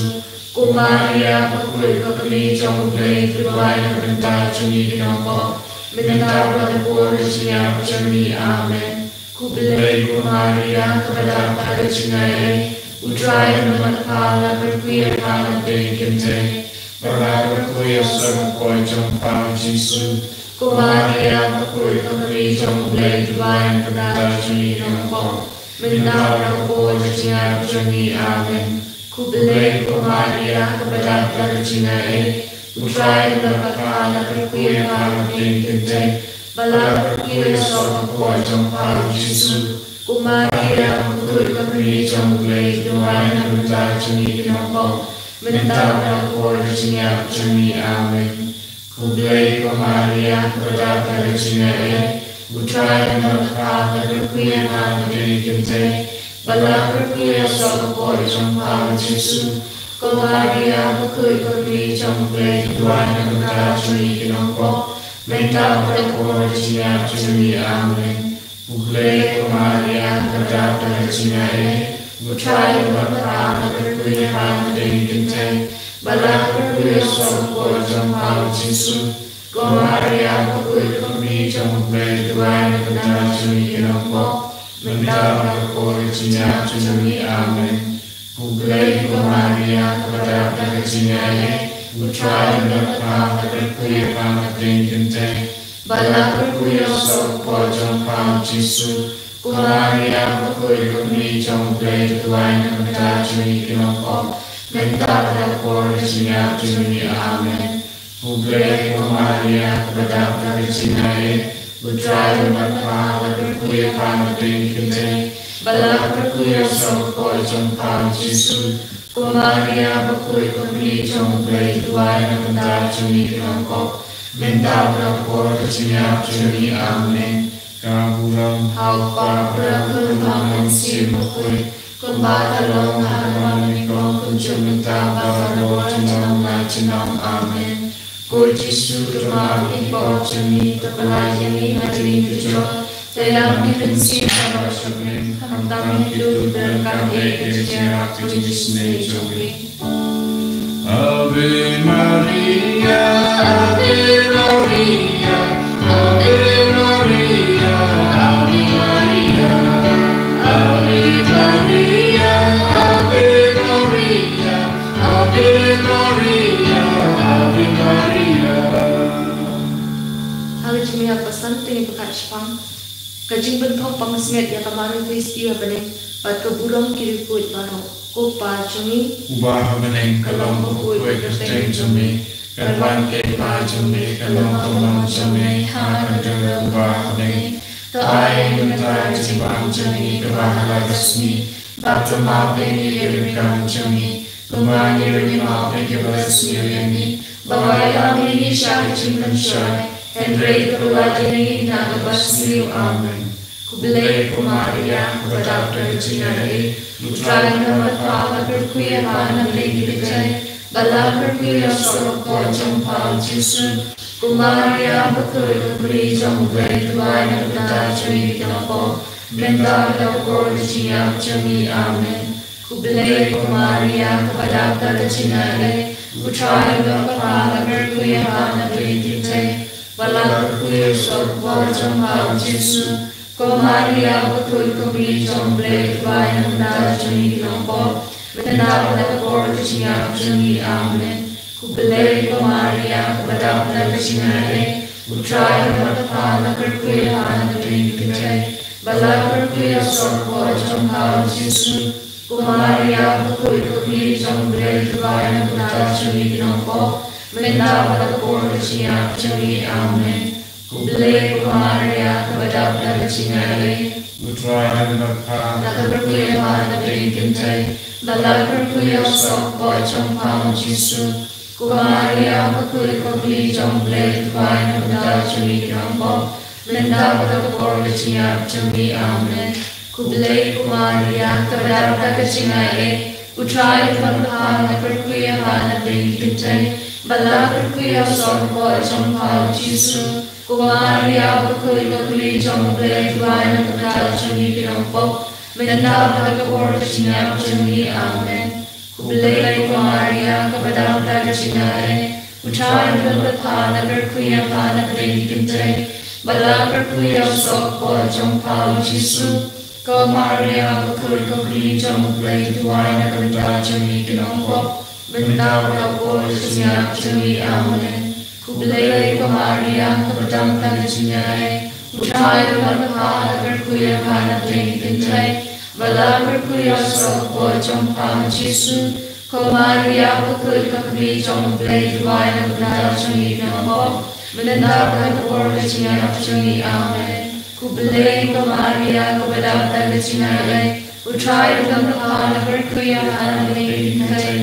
Ko Maria bakhuid, ko kmie jong U Blei, to duwai na ka bynta jong ngi ki nongpop, mynta bad ha ka por ka jingïap jong ngi. Amen. Khublei ko Maria, kaba dap da ka jingaiei, U Trai u don bad pha, la kyrkhu ïa pha na pdeng ki kynthei, bad la kyrkhu ïa u soh kpoh jong pha U Jisu. Ko Maria bakhuid, ko kmie jong U Blei, to duwai na ka bynta jong ngi ki nongpop, mynta bad ha ka por ka jingïap jong ngi. Amen. Khublei ko Maria, kaba dap da ka jingaiei, U Trai u don bad pha, la kyrkhu ïa pha na pdeng ki kynthei, bad la kyrkhu ïa u soh kpoh jong pha U Jisu. Ko Maria bakhuid, ko kmie jong U Blei, to duwai na ka bynta jong ngi ki nongpop, mynta bad ha ka por ka jingïap jong ngi. Amen. Khublei ko Maria, kaba dap da ka jingaiei, U Trai u don bad pha, la kyrkhu ïa pha na pdeng ki kynthei, bad la kyrkhu ïa u soh kpoh jong pha U Jisu. Ko Maria bakhuid, ko kmie jong U Blei, to duwai na ka bynta jong ngi ki nongpop, mynta bad ha ka por ka jingïap jong ngi. Amen. Khublei ko Maria, kaba dap da ka jingaiei, U Trai u don bad pha, la kyrkhu ïa pha na pdeng ki kynthei, bad la kyrkhu ïa u soh kpoh jong pha U Jisu. Ko Maria bakhuid, ko kmie jong U Blei, to duwai na ka bynta jong ngi ki nongpop, mynta bad ha ka por ka jingïap jong ngi. Amen. Khublei ko Maria, kaba dap da ka jingaiei, U Trai u don bad pha, la kyrkhu ïa pha na pdeng ki kynthei, bad la kyrkhu ïa u soh kpoh jong pha U Jisu. Ko Maria bakhuid, ko kmie jong U Blei, to duwai na ka bynta jong ngi ki nongpop, mynta bad ha ka por ka jingïap jong ngi. Amen. Khublei ko Maria, kaba dap da ka jingaiei, U Trai u don bad pha, la kyrkhu ïa pha na pdeng ki kynthei, bad la kyrkhu ïa u soh kpoh jong pha U Jisu. Ko Maria bakhuid, ko kmie jong U Blei, to duwai na ka bynta jong ngi ki nongpop, mynta bad ha ka por ka jingïap jong ngi. Amen. Ka burom ha U Kpa, bad ha U Khun, bad ha U Mynsiem Bakhuid, kumba ka long ha la ka lynnong, kumjuh mynta bad barabor, junom la junom. Amen. O Jisu, to map ïa ki pop jong ngi, to pyllait ïa ngi na ka jingtujor, to ïalam ïa ki mynsiem baroh sha bneng, khamtam ïa kito kiba donkam ïa ka jingïarap ka jingisynei jong ngi. Ave Maria, Ave Maria, Ave Maria, Ave Maria, Ave Maria, Ave Maria, Ave Maria, Ave Maria. Ha ka jingmih ba san, to ngin pyrkhat shaphang ka jingpynthok pansngiat ïa ka Mari Khristi ha bneng bad ka burom ki riewkhuid baroh. Ko Pa jong ngi uba ha bneng, ka long ka pud ka kyrteng jong me, ka wan ka jingpynlong jong me, ka long ka mon jong me ha ka dur uba ha bneng. To ai ïa ngi mynta ka jingbam jong ngi kaba ha la ka sngi, bad to map ïa ngi ïa ki riewkam jong ngi, kumba ngi ruh ngi map ïa kiba sniew ïa ngi. Bad wat ïalam ïa ngi sha ka jingpynshoi, hynrei to pyllait ïa ngi na kaba sniew. Amen. Khublei ko Maria, kaba dap da ka jingaiei, U Trai u don bad pha, la kyrkhu ïa pha na bneng ki kynthei, bad la kyrkhu ïa u soh ka kpoh jong pha U Jisu. Ko Maria bakhuid, ko Kmie jong U Blei, to duwai na ka bynta jong ngi ki nongpop, mynta bad ha ka por ka jingïap jong ngi. Amen. Khublei ko Maria, kaba dap da ka jingaiei, U Trai u don bad pha, la kyrkhu ïa pha na bneng ki kynthei, bad la kyrkhu ïa u soh ka kpoh jong pha U Jisu. Ko Maria bakhuid, ko Kmie jong U Blei, to duwai na ka bynta jong ngi ki nongpop, mynta bad ha ka por ka jingïap jong ngi. Amen. Khublei ko Maria, kaba dap da ka jingaiei, U Trai u don bad pha, la kyrkhu ïa pha na bneng ki kynthei, bad la kyrkhu ïa u soh ka kpoh jong pha U Jisu. Ko Maria bakhuid, ko Kmie jong U Blei, to duwai na ka bynta jong ngi ki nongpop, mynta bad ha ka por ka jingïap jong ngi. Amen. Khublei ko Maria, kaba dap da ka jingaiei, U Trai u don bad pha, la kyrkhu ïa pha na bneng ki kynthei, bad la kyrkhu ïa u soh ka kpoh jong pha U Jisu. Ko Maria bakhuid, ko Kmie jong U Blei, to duwai na ka bynta jong ngi ki nongpop, mynta bad ha ka por ka jingïap jong ngi. Amen. Khublei ko Maria, kaba dap da ka jingaiei, U Trai u don bad pha, la kyrkhu ïa pha na bneng ki kynthei, bad la kyrkhu ïa u soh ka kpoh jong pha U Jisu. Ko Maria bakhuid, ko Kmie jong U Blei, to duwai na ka bynta jong ngi ki nongpop, mynta bad ha ka por ka jingïap jong ngi. Amen. Khublei ko Maria, kaba dap da ka jingaiei, U Trai u don bad pha, la kyrkhu ïa pha na bneng ki kynthei, bad la kyrkhu ïa u soh ka kpoh jong pha U Jisu. Ko Maria bakhuid, ko Kmie jong U Blei, to duwai na ka bynta jong ngi ki nongpop, mynta bad ha ka por ka jingïap jong ngi. Amen. Khublei ko Maria, kaba dap da ka jingaiei, U Trai u don bad pha, la kyrkhu ïa pha na bneng ki kynthei, bad la kyrkhu ïa u soh ka kpoh jong pha U Jisu. Ko Maria bakhuid, ko Kmie jong U Blei, to duwai na ka bynta jong ngi ki nongpop, mynta bad ha ka por ka jingïap jong ngi. Amen. Khublei ko Maria, kaba dap da ka jingaiei, U Trai u don bad pha, la kyrkhu ïa pha na bneng ki kynthei,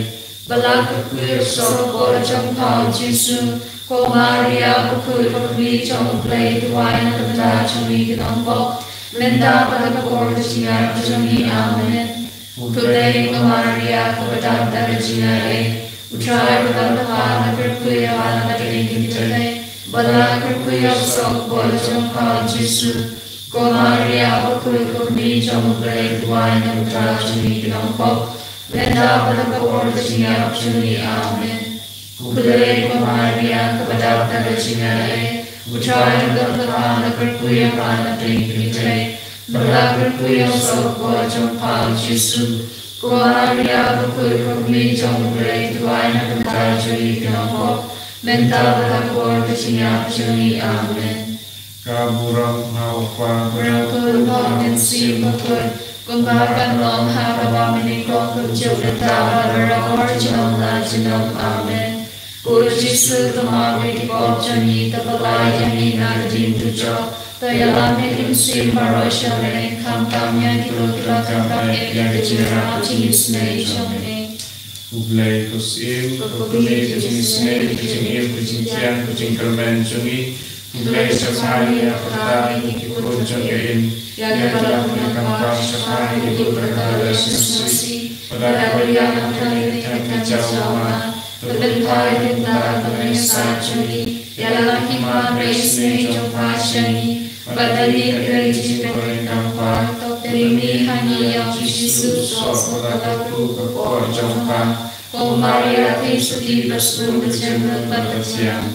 bad la kyrkhu ïa u soh ka kpoh jong pha U Jisu. Ko Maria bakhuid, ko Kmie jong U Blei, to duwai na ka bynta jong ngi ki nongpop, mynta bad ha ka por ka jingïap jong ngi. Amen. Khublei ko Maria, kaba dap da ka jingaiei, U Trai u don bad pha, la kyrkhu ïa pha na bneng ki kynthei, bad la kyrkhu ïa u soh ka kpoh jong pha U Jisu. Ko Maria bakhuid, ko Kmie jong U Blei, to duwai na ka bynta jong ngi ki nongpop, mynta bad ha ka por ka jingïap jong ngi. Amen. Khublei ko Maria, kaba dap da ka jingaiei, U Trai u don bad pha, la kyrkhu ïa pha na bneng ki kynthei, bad la kyrkhu ïa u soh ka kpoh jong pha U Jisu. Ko Maria bakhuid, ko Kmie jong U Blei, to duwai na ka bynta jong ngi ki nongpop, mynta bad ha ka por ka jingïap jong ngi. Amen. Ka burom ha U Kpa, bad ha U Khun, bad ha U Mynsiem Bakhuid, kumba kan long ha kaba mynnyngkong, kumjuh mynta bad barabor, junom la junom. Amen. Ko Jisu, to map ïa ki pop jong ngi, to pyllait ïa ngi na ka jingtujor, to ïalam ïa ki mynsiem baroh sha bneng, khamtam ïa kito kiba donkam ïa ka jingïarap jingisynei jong ngi. Khublei ko Syiem, ko Kmie ka jingisynei, ka jingim, ka jingtieng, ka jingkyrmen jong ngi. Khublei sha Maria, ka kpa jong ngi, ki khun jong ka Im, ïa kiba la khun ïa ka Kpa, sha Maria, ka Mother of Mercy, bad ïa Maria, ka Mother of Saint Joseph, Pynpaw ïa ka bynta ka jong ngi, ïa la ka hima ka isynei jong pha sha ngi, bad da lade ka jingpynryngkang pha, to pynmih ha ngi ïa u Jisu, u soh sha ka kyrdan ka por jong pha. Ko Maria Theisotti, ba sngewbha jingmut bad bathiang.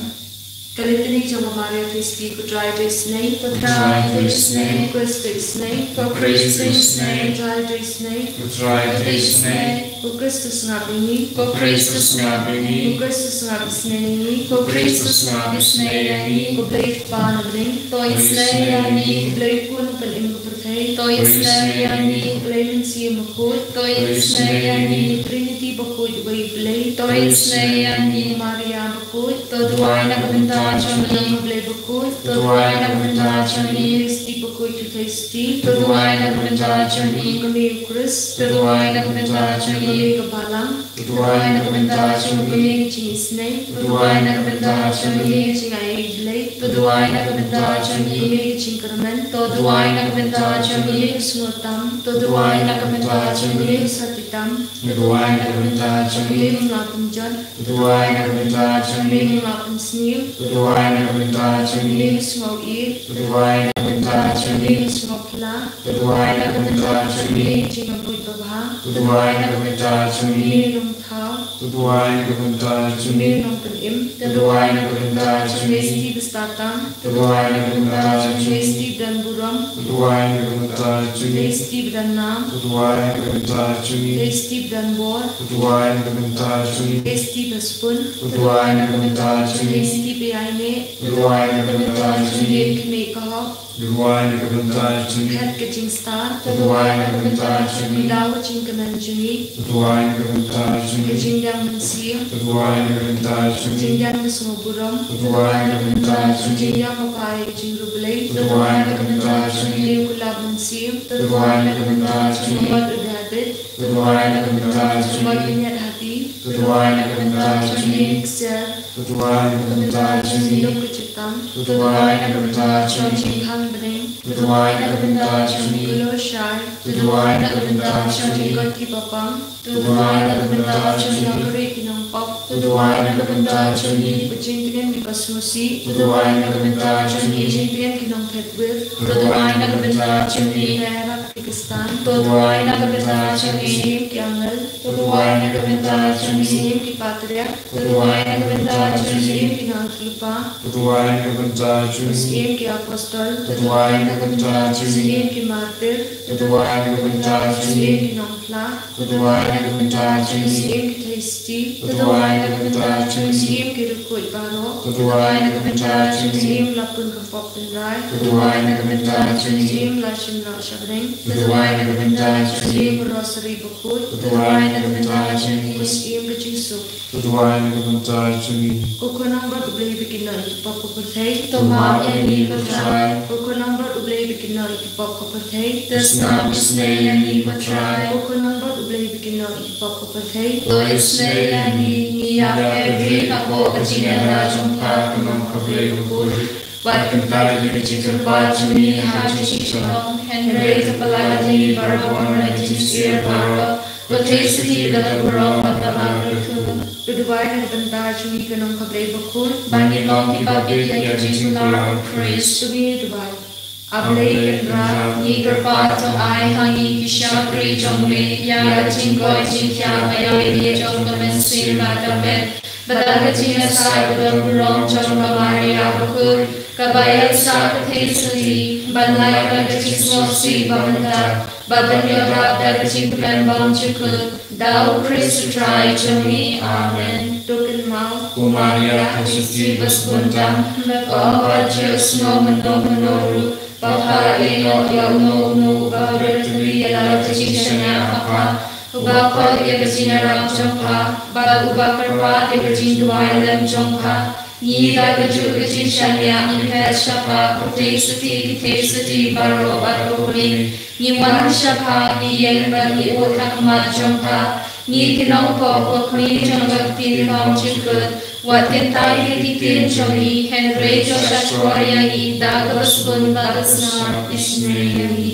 Ka Litany jong ka Maria Theisotti. Ko Trai ba isynei, ko Trai ba isynei, ko Khrist ba isynei, ko Khrist ba isynei, ko Trai ba isynei, ko Trai ba isynei, ko Khrist sngap ïa ngi, ko Khrist sngap ïa ngi, ko Khrist sngap isynei ïa ngi, ko Khrist sngap isynei ïa ngi, ko Blei Kpa na bneng, to isynei ïa ngi, ko Blei Khun Pynim ka pyrthei, to isynei ïa ngi, ko Blei Mynsiem Bakhuid, to isynei ïa ngi, Trinity bakhuid uwei Blei, to isynei ïa ngi, Maria bakhuid, to duwai na ka bynta jong ngi, Blei bakhuid, to duwai na ka bynta jong ngi, Theisotti bakhuid, Theisotti, to duwai na ka bynta jong ngi, ka Mei u Khrist, to duwai na ka bynta jong ngi, ka Balang, to duwai na ka bynta jong ngi, ka jingisynei, to duwai na ka bynta jong ngi, ka jingai Blei, to duwai na ka bynta jong ngi, ka jingkyrmen, to duwai na ka bynta jong ngi, ka sngewtam, to duwai na ka bynta jong ngi, ka sati tam, to duwai na ka bynta jong ngi, ka la pynjot, to duwai na ka bynta jong ngi, ka la pynsniew, to duwai na ka bynta jong ngi, ka sngewbha, to duwai na ka bynta jong ngi, ka sngewphylla, to duwai na ka bynta jong ngi, ka jingbuit babha, to duwai na ka bynta jong ngi, ka rung thaw, to duwai na ka bynta jong ngi, ka nongpynim, to duwai na ka bynta jong ngi, Theisotti ba stad tam, to duwai na ka bynta jong ngi, Theisotti ba don burom, to duwai na ka bynta jong ngi, Theisotti ba don nam, to duwai na ka bynta jong ngi, Theisotti ba don bor, to duwai na ka bynta jong ngi, Theisotti ba spun, to duwai na ka bynta jong ngi, Theisotti ba ïaineh, to duwai na ka bynta jong ngi, kmie ka hok, to duwai na ka bynta jong ngi, khat ka jingstad, to duwai na ka bynta jong ngi, daw ka jingkmen jong ngi, to duwai na ka bynta jong ngi, ka jingdang mynsiem, to duwai na ka bynta jong ngi, jingdang ka sngewburom, to duwai na ka bynta jong ngi, jingdang ba phai ka jingriewblei, to duwai na ka bynta jong ngi, ka lap mynsiem, to duwai na ka bynta jong ngi, mot u David, to duwai na ka bynta jong ngi, mot u Ngiat Hati, to duwai na ka bynta jong ngi, ksiar, to duwai na ka bynta jong ngi, duk ka jingtang, to duwai na ka bynta jong ngi, jingkhang bneng, to duwai na ka bynta jong ngi, ka lashai, to duwai na ka bynta jong ngi, ka jingkoit jingpang, to duwai na ka bynta jong ngi, ka ri ki nongpop, to duwai na ka bynta jong ngi, ka jingtriem kiba sngewsih, to duwai na ka bynta jong ngi, ka jingtriem ki nongthied wir, to duwai na ka bynta jong ngi, ka ïarap ki Khristan, to duwai na ka bynta jong ngi, syiem ki angel, to duwai na ka bynta jong ngi, syiem ki patriark, to duwai na ka bynta jong ngi, syiem ki nongïalam, to duwai na ka bynta jong ngi, syiem ki apostol, to duwai na ka bynta jong ngi, syiem ki martir, to duwai na ka bynta jong ngi, syiem ki nongphla, to duwai na ka bynta jong ngi, syiem ki Theisotti, to duwai na ka bynta jong ngi, syiem ki riewkhuid baroh, to duwai na ka bynta jong ngi, syiem la pun ka pop pynrai, to duwai na ka bynta jong ngi, syiem la shim noh sha bneng, to duwai na ka bynta jong ngi, syiem ka Rosary bakhuid, to duwai na ka bynta jong ngi, syiem ka jingsuk, to duwai na ka bynta jong ngi. Ko Khun nongbor U Blei ba kynnoh ïa ki pop ka pyrthei, to map ïa ngi ko Trai. Ko Khun nongbor U Blei ba kynnoh ïa ki pop ka pyrthei, to sngap isynei ïa ngi ko Trai. Ko Khun nongbor U Blei ba kynnoh ïa ki pop ka pyrthei, to isynei ïa ngi. Ngi ïa peit hapoh ka jingïada jong pha, ko Nongkha Blei bakhuid. Wat kyntait ïa ka jingkyrpad jong ngi ha ka jingshitom, hynrei to pyllait ïa ngi baroh na ka jingshitom baroh. Ko Theisotti ba don burom bad ba la kyrkhu. To duwai na ka bynta jong ngi ko Nongkha Blei bakhuid, ba ngin long kiba bieit ïa ka jingkular u Khrist. To ngin duwai. A Blei Kynrad, ngi kyrpad to ai ha ngi ki shakri jong me ïa ka jingkoit jingkhiah ba ïaid jong ka mynsiem bad ka met, bad da ka jingïasaid badonburom jong ka Maria bakhuid, kaba ïaid sha ka Theisotti, ban lait bad ka jingsngewsih ba mynta, bad ban ïarap da ka jingkmen bymjukut, da u Khrist u Trai jong ngi. Amen. To kynmaw, ko Maria Theisotti ba sngewbha tam, me ong ba ju sngew mynno mynno ruh ba pha ïehnoh ïa uno uno uba bret tylli ïa la ka jingshaniah ha pha, uba koit ïa ka jingïarap jong pha, bad uba kyrpad ïa ka jingduwai lem jong pha. Ngi da kajuh ka jingshaniah ngi phet sha pha, ko Theisotti ki Theisotti baroh bad ko Kmie. Ngi wan sha pha, ngi ïeng bad ngi ud ha khmat jong pha. Ngi ki nongpop, ko Kmie jong ka ktien bymjukut, wat kyntait ïa ki ktien jong ngi, hynrei to shahshkor ïa ngi da kaba sbun bad to sngap isynei ïa ngi.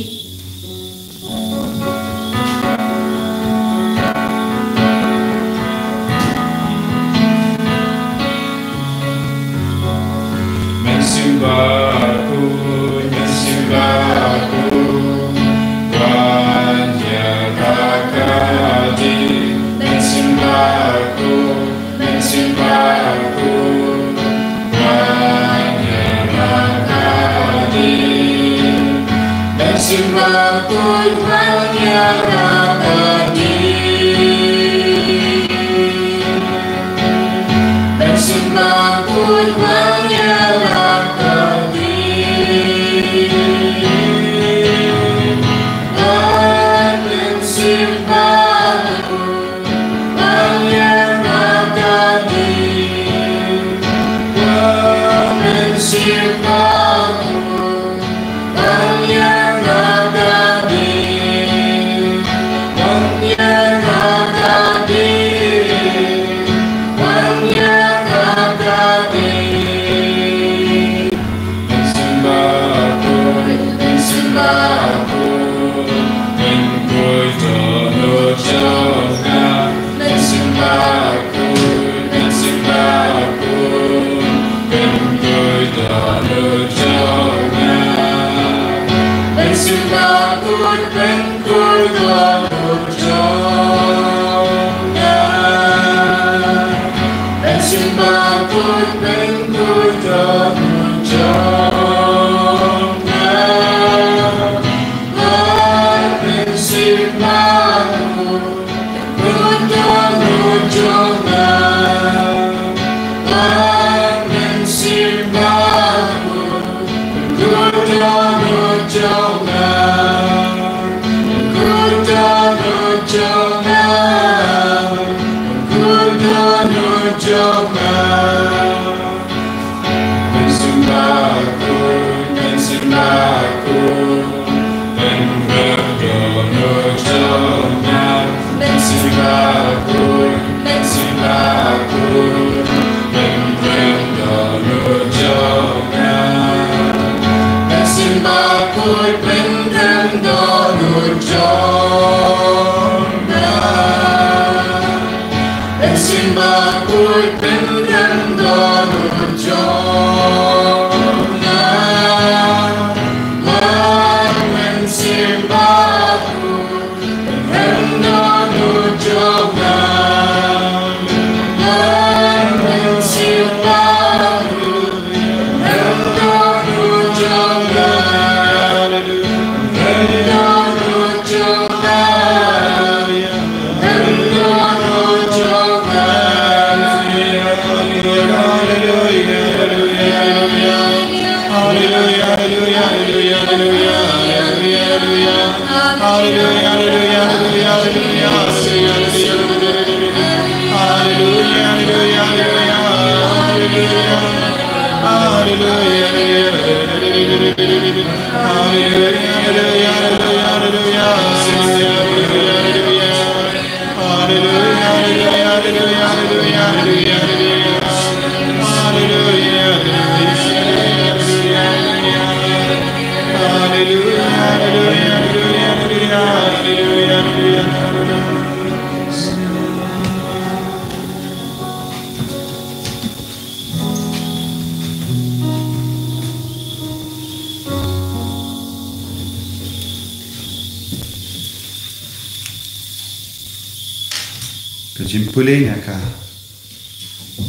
Ka jingpule na ka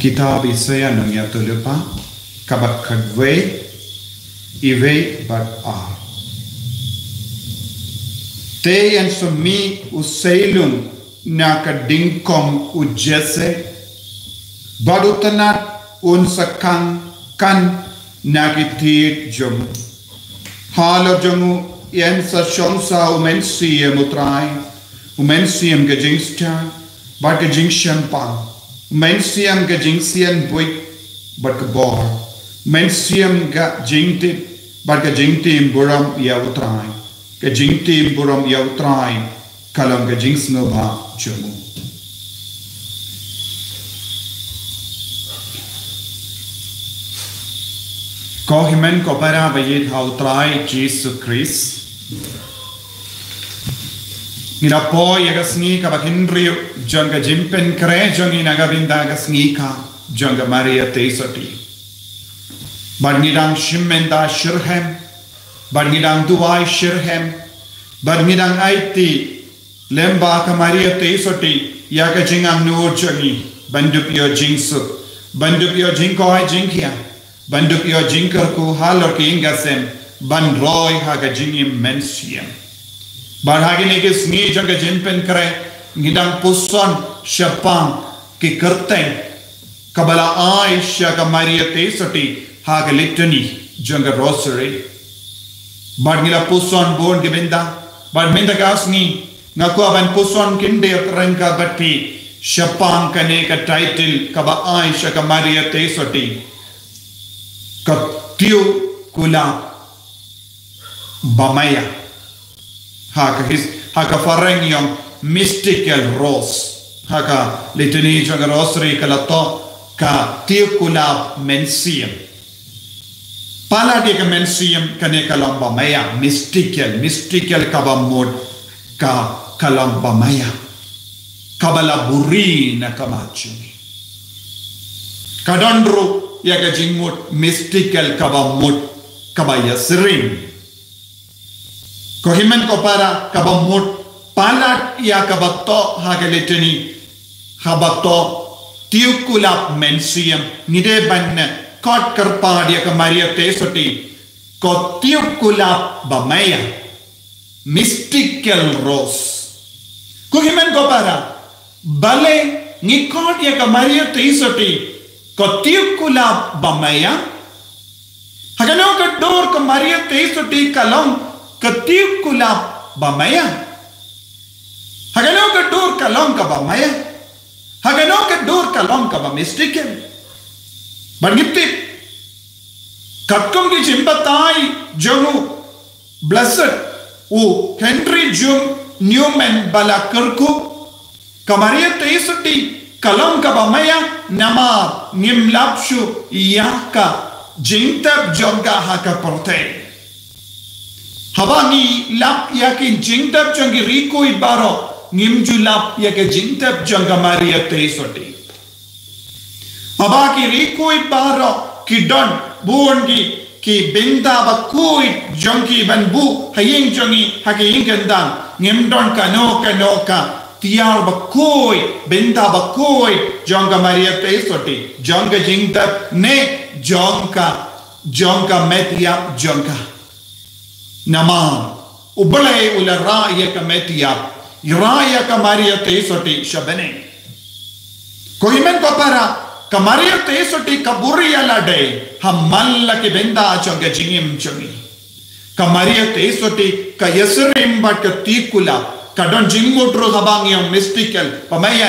kitab Isaiah nongïathuhlypa, ka bynta khatwei, iwei bad ar. Te yn sa mih u seiloong na ka dyngkong u Jesse, bad u tnat un sa kan kan na ki thied jong u. Halor jong u yn sa shong sa u Mynsiem u Trai, u Mynsiem ka jingstad bad ka jingshemphang, u Mynsiem ka jingsianbuit bad ka bor, u Mynsiem ka jingtip bad ka jingtim burom ïa u Trai. Ka jingtim burom ïa u Trai ka long ka jingsngewbha jong u. Ko hynmen ko para ba ïeit ha u Trai Jisu Khrist, ngi la poi ïa ka sngi kaba hynriew jong ka jingpynkhreh jong ngi na ka bynta ka sngi ka jong ka Maria Theisotti. Bad ngi dang shim bynta shitrhem, bad ngi dang duwai shitrhem, bad ngi dang aiti Lem bad ka Maria Theisotti ïa ka jingangnud jong ngi ban dup ïoh jingsuk, ban dup ïoh jingkoit jingkhiah, ban dup ïoh jingkyrkhu halor ka ïing ka sem, ban roi ha ka jingim mynsiem. Bad ha kine ki sngi jong ka jingpynkhreh ngi dang puson shaphang ki kyrteng kaba la ai sha ka Maria Theisotti ha ka Litany jong ka Rosary. Bad ngi la puson bun ki bynta, bad mynta ka sngi nga kwah ban puson khyndiat ryngkat bad phi shaphang kane ka title kaba ai sha ka Maria Theisotti, ka Tiekulap Bamaïa. Ha ka his, ha ka phareng ïong Mystical Rose. Ha ka Litany jong ka Rosary ka la thoh ka Tiekulap Mynsiem. Palat ïa ka mynsiem kane ka long bamaïa, mystical, mystical kaba mut, ka, ka long bamaïa, kaba la buhrieh na ka mat jong ngi. Ka don ruh ïa ka jingmut mystical kaba mut, kaba ïasyriem. Ko hynmen ko para, kaba mut palat ïa kaba thoh ha ka Litany, haba thoh Tiekulap Mynsiem, ngi dei ban khot kyrpad ïa ka Maria Theisotti, ko Tiekulap Bamaïa, Mystical Rose. Ko hynmen ko para, balei ngi khot ïa ka Maria Theisotti ko Tiekulap Bamaïa? Ha kano ka dur ka Maria Theisotti ka long ka Tiekulap Bamaïa? Ha kano ka dur ka long kaba maïa? Ha kano ka dur ka long kaba mystical? Bad ngi tip, katkum ki jingbatai jong u Blessed, u Henry Jung Newman ba la kyrkhu, ka Maria Theisotti ka long kaba maïa namar ngim lap shuh ïa ka jingtep jong ka ha ka pyrthei. Haba ngi lap ïa ki jingtep jong ki riew khuid baroh, ngim ju lap ïa ka jingtep jong ka Maria Theisotti. Haba ki riew khuid baroh ki don bun ki, ki bynta bakhuid jong ki ban buh ha ïing jong ngi, ha ki ïing kyndang, ngim don kano kano ka tiar bakhuid, bynta bakhuid jong ka Maria Theisotti, jong ka jingtep ne jong ka, jong ka met ïap jong ka. Namar U Blei u la rah ïa ka met ïap, i rah ïa ka Maria Theisotti sha bneng. Ko hynmen ko para, ka Maria Theisotti ka buhrieh ïa lade ha man la ki bynta jong ka jingim jong ngi. Ka Maria Theisotti ka ïasyriem bad ka Tiekulap, ka don jingmut ruh haba ngi ong mystical, bamaïa,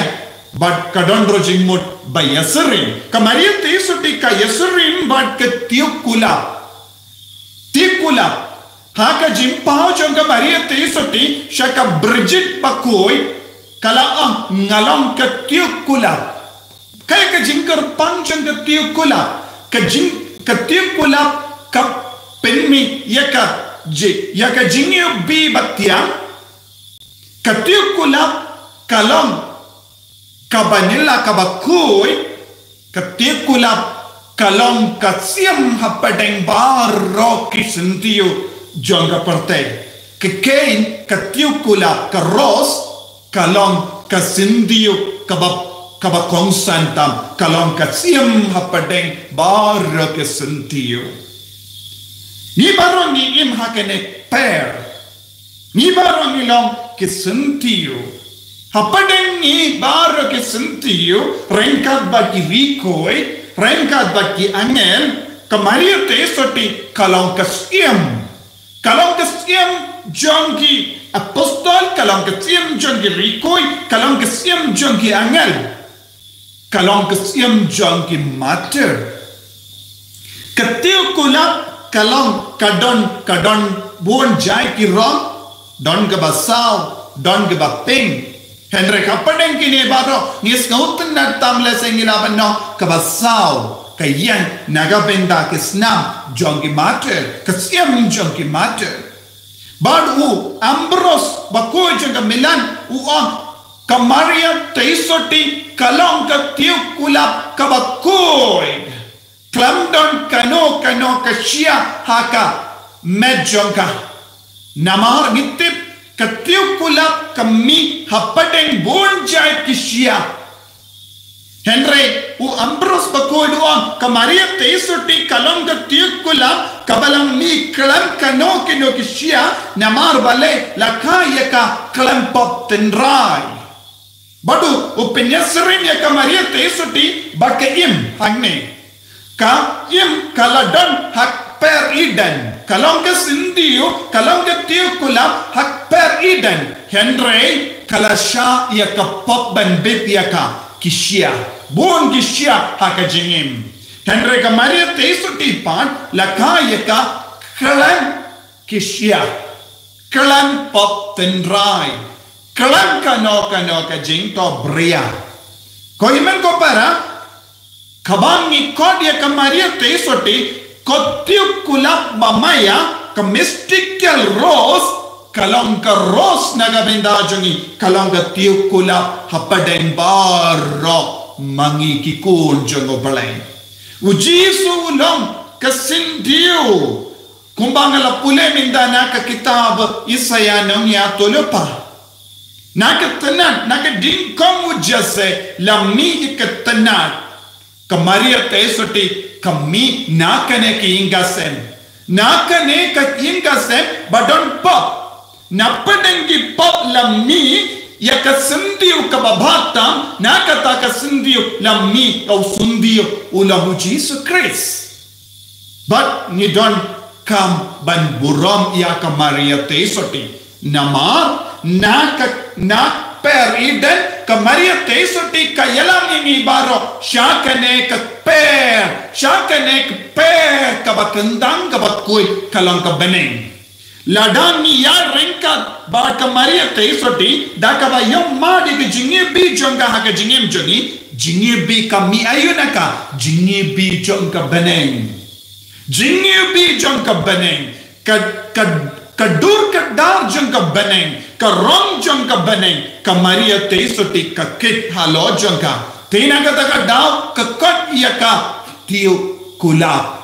bad ka don ruh jingmut ba ïasyriem. Ka Maria Theisotti ka ïasyriem bad ka Tiekulap. Tiekulap. Ha ka jingpaw jong ka Maria Theisotti sha ka Bridget bakhuid, ka la ong, nga long ka Tiekulap. Kaei ka jingkyrpang jong ka Tiekulap? Ka jing, ka Tiekulap ka pynmih ïa ka ji, ïa ka jingïohi ba thiang. Ka Tiekulap ka long kaba nylla kaba khuid, ka Tiekulap ka long ka siem hapdeng baroh ki syntiew jong ka pyrthei. Ka khein, ka Tiekulap, ka rose, ka long ka syntiew kaba, kaba kongsan tam, ka long ka siem hapdeng baroh ki syntiew. Ngi baroh ngi im ha kane ka pair. Ngi baroh ngi long ki syntiew. Hapdeng ngi baroh ki syntiew, ryngkat bad ki riew khuid, ryngkat bad ki angel, ka Maria Theisotti ka long ka siem. Ka long ka siem jong ki apostol, ka long ka siem jong ki riew khuid, ka long ka siem jong ki angel. Ka long ka siem jong ki martyr. Ka Tiekulap ka long, ka don, ka don bun jait ki rong, don kaba saw, don kaba pink. Hynrei hapdeng kine baroh ngi sngewtynnad tam lehse ngi lah ban ong kaba saw ka ïeng na ka bynta ki snam jong ki martyr, ka siem jong ki martyr. Bad u Ambrose bakhuid jong ka Milan u ong, ka Maria Theisotti ka long ka Tiekulap kaba khuid. Khlem don kano kano ka shyiap ha ka met jong ka. Namar ngi tip Ka tiukulap ka mih hapdeng bun jait ki shyiap. Hynrei u Ambrose bakhuid u ong, ka Maria Theisotti ka long ka tiukulap kaba la mih khlem kano kano ki shyiap, namar balei? La kha ïa ka khlem pop tynrai. Bad u pynïasyriem ïa ka Maria Theisotti ba ka im hangne. Ka im ka la don ha kper Eden. Ka long ka syntiew, ka long ka tiukulap ha kper Eden. Hynrei ka la shah ïa ka pop ban bit ïa ka, ki shyiap. Bun ki shyiap ha ka jingim. Hynrei ka Maria Theisotti pat la kha ïa ka khlem ki shyiap, khlem pop tynrai, khlem kano kano ka jingtobria. Ko hynmen ko para, kaba ngi khot ïa ka Maria Theisotti, ka tiukulap ba maïa, ka mystical rose, ka long ka rose na ka bynta jong ngi, ka long ka tiukulap hapdeng baroh ma ngi ki khun jong U Blei. U Jisu u long ka syntiew. Kumba nga la pule mynta na ka kitab Isaïah nongïathuhlypa, na ka tnat, na ka ding kong u Jesse la mih ïa ka tnat. Ka Maria Theisotti ka mih na kane ka ïing ka sem. Na kane ka ïing ka sem ba don pop. Na pdeng ki pop la mih ïa ka syntiew kaba bha tam, na kata ka syntiew la mih ïa u syntiew u long U Jisu Khrist. Bad ngi donkam ban burom ïa ka Maria Theisotti. Namar na ka, na kper Eden, ka Maria Theisotti ka ïalam ïa ngi baroh sha kane ka kper, sha kane ka kper kaba kyndang kaba khuid, ka long ka bneng. Lada ngi ïa ryngkat bad ka Maria Theisotti, da kaba ïohmad ïa ka jingïohi jong ka ha ka jingim jong ngi, jingïohi ka mih aïu na ka, jingïohi jong ka bneng. Jingïohi jong ka bneng, ka, ka, ka dur ka dar jong ka bneng, ka rong jong ka bneng, ka Maria Theisotti ka kit halor jong ka. Te na kata ka daw ka khot ïa ka tiukulap.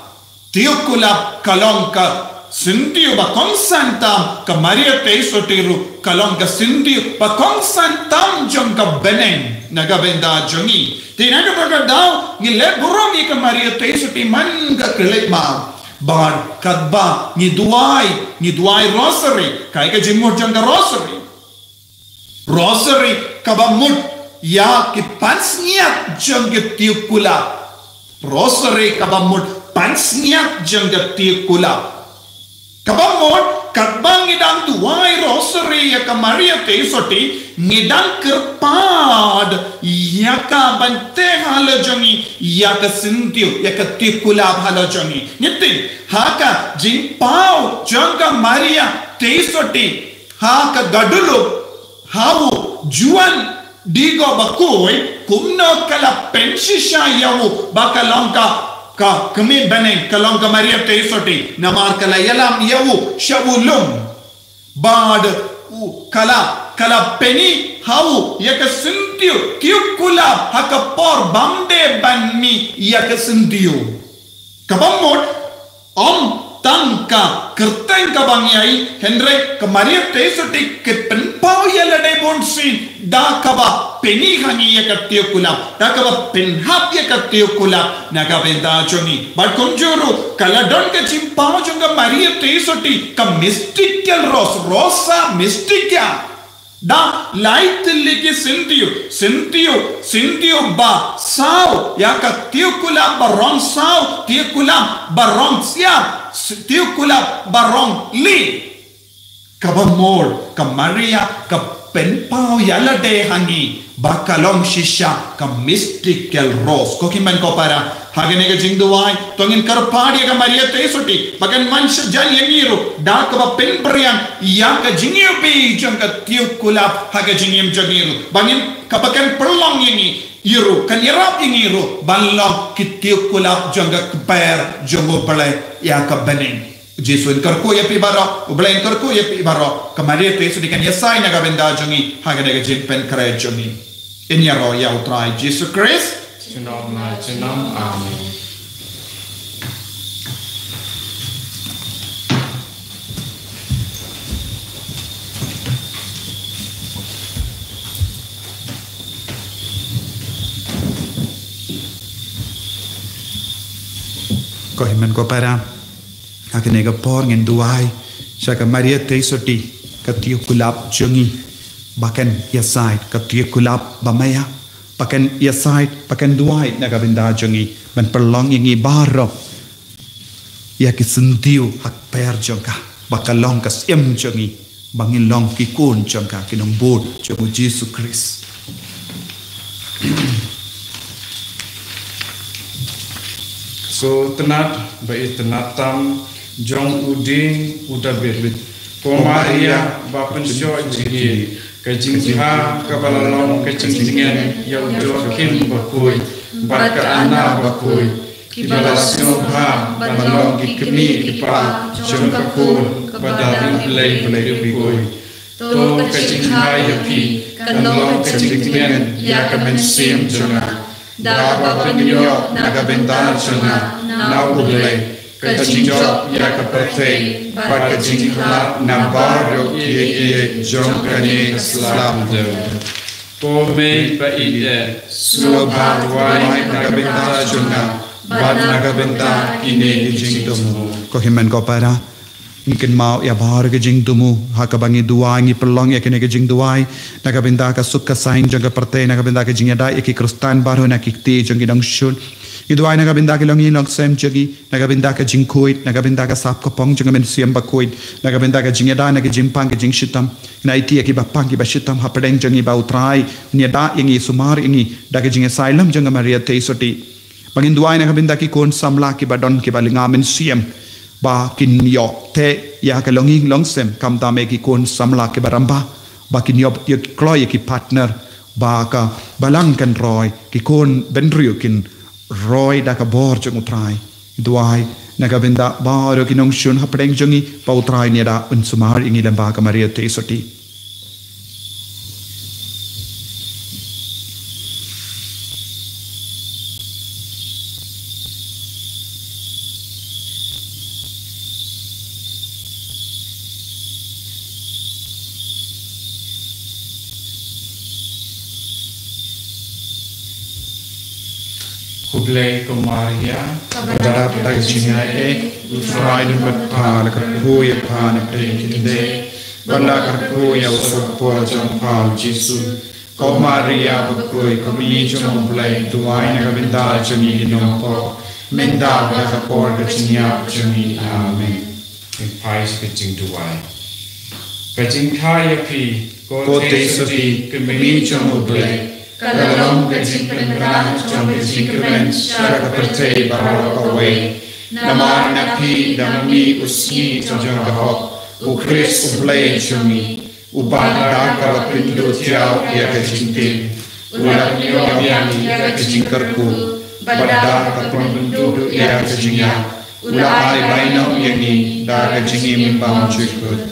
Tiukulap ka long ka syntiew ba kongsan tam, ka Maria Theisotti ruh ka long ka syntiew ba kongsan tam jong ka bneng na ka bynta jong ngi. Te na kata ka daw ngi leh burom ïa ka Maria Theisotti man ka khlem ma. Bad katba ngi duwai, ngi duwai rosary, kaei ka jingmut jong ka rosary? Rosary kaba mut ïa ki pansngiat jong ka tiukulap. Rosary kaba mut pansngiat jong ka tiukulap. Kaba mut katba ngi dang duwai rosary ïa ka Maria Theisotti, ngi dang kyrpad ïa ka ban teh halor jong ngi ïa ka syntiew, ïa ka tiukulap halor jong ngi. Ngi tip ha ka jingpaw jong ka Maria Theisotti ha ka Guadalupe, ha u Juan Diego bakhuid, kumno ka la pynshisha ïa u ba ka long ka, ka kmie bneng, ka long ka Maria Theisotti, namar ka la ïalam ïa u sha u lum. Bad u ka la, ka la pyni ha u ïa ka syntiew, tiukulap ha ka por bym dei ban mih ïa ka syntiew. Kaba mut ym tang ka kyrteng kaba ngi ai, hynrei ka Maria Theisotti ka pynpaw ïa lade bunsien da kaba pyni ha ngi ïa ka tiukulap, da kaba pynhap ïa ka tiukulap na ka bynta jong ngi. Bad kumjuh ruh ka la don ka jingpaw jong ka Maria Theisotti, ka mystical rose, Rosa Mystica. Da lai tylli ki syntiew, syntiew, syntiew ba saw ïa ka tiukulap ba rong saw, tiukulap ba rong siar, s-, tiukulap ba rong lieh. Kaba mut ka Maria ka pynpaw ïa lade ha ngi ba ka long shisha ka mystical rose. Ko hynmen ko para, ha kane ka jingduwai to ngin kyrpad ïa ka Maria Theisotti ba kan wan shajan ïa ngi ruh da kaba pynpriang ïa ka jingïohi jong ka tiukulap ha ka jingim jong ngi ruh, ba ngin, kaba kan pynlong ïa ngi ruh, kan ïarap ïa ngi ruh ban long ki tiukulap jong ka kper jong U Blei ïa ka bneng. U Jisu un kyrkhu ïa phi baroh, U Blei un kyrkhu ïa phi baroh. Ka Maria Theisotti kan ïasai na ka bynta jong ngi ha kane ka jingpynkhreh jong ngi. Ngin ïaroh ïa U Trai Jisu Khrist. Junom la junom. Amen. Ko hynmen ko para, ha kane ka por ngin duwai sha ka Maria Theisotti, ka tiekulap jong ngi ba kan ïasaid, ka tiekulap ba maïa, ba kan ïasaid, ba kan duwai na ka bynta jong ngi, ban pynlong ïa ngi baroh ïa ki syntiew ha kper jong ka, ba ka long ka siem jong ngi, ba ngin long ki khun jong ka, ki nongbud jong u Jisu Khrist. Sngewtynnat ba itynnat tam jong u dieng u Dabid. Ko Maria ba pynshoh jingïeit, ka jingkha kaba la long ka jingtngen ïa u Joakim bakhuid bad ka Anna bakhuid, kiba la sngewbha ban long ki kmie ki kpa jong ka khun ba da ri Blei Blei khuid. To ka jingkha ïa phi kan long ka jingtngen ïa ka mynsiem jong nga, da kaba pynïoh na ka bynta jong nga na u Blei, ka jingjop ïa ka pyrthei bad ka jingkhlad na baroh kiei kiei jong kane ka sla pyrthei. Ko Mei ba ïeit, sngewbha duwai na ka bynta jong nga bad na ka bynta kine ki jingthmu. Ko hynmen ko para, ngi kynmaw ïa baroh ki jingthmu ha kaba ngi duwai, ngi pynlong ïa kine ki jingduwai na ka bynta ka suk ka saiñ jong ka pyrthei, na ka bynta ka jingïada ïa ki Khristan baroh na ki kti jong ki nongshun. Ngi duwai na ka bynta ki longïing longsem jong ngi, na ka bynta ka jingkhuid, na ka bynta ka sap ka pong jong ka mynsiem bakhuid, na ka bynta ka jingïada na ka jingpang ka jingshitom. Ngi aiti ïa kiba pang kiba shitom hapdeng jong ngi ba U Trai un ïada ïa ngi, sumar ïa ngi da ka jingïasaid lem jong ka Maria Theisotti. Ba ngin duwai na ka bynta ki khun samla kiba don kiba lynga mynsiem, ba kin ïoh teh ïa ka longïing longsem, khamtam ïa ki khun samla kiba rambah, ba kin ïoh ïa ki kloi ïa ki partner, ba ka balang kan roi, ki khun bynriew kin roi da ka bor jong U Trai. Duwai na ka bynta baroh ki nongshun hapdeng jong ngi, ba U Trai un ïada, un sumar ïa ngi lem bad ka Maria Theisotti. Khublei ko Maria, kaba dap da ka jingaiei, U Trai u don bad pha, la kyrkhu ïa pha na pdeng ki khyndai, bad la kyrkhu ïa u sohpor jong pha u Jisu. Ko Maria bakhuid, ko Kmie jong U Blei, duwai na ka bynta jong ngi ki nongpop, mynta bad ha ka por ka jingïap jong ngi. Amen. Ngin phai sha ka jingduwai. Ka jingkha ïa phi, ko Theisotti, Kmie jong U Blei, ka la long ka jingpynbna jong ka jingkmen sha ka pyrthei baroh kawei. Namar na phi da ma ngi u sngi jong ka hok, U Khrist U Blei jong ngi, uba da kaba pynduh thiaw ïa ka jingtim, u la pynïoh ïa ngi ïa ka jingkyrkhu, bad da kaba pynduh ïa ka jingïap, u la ai bainong ïa ngi da ka jingim bymjukut.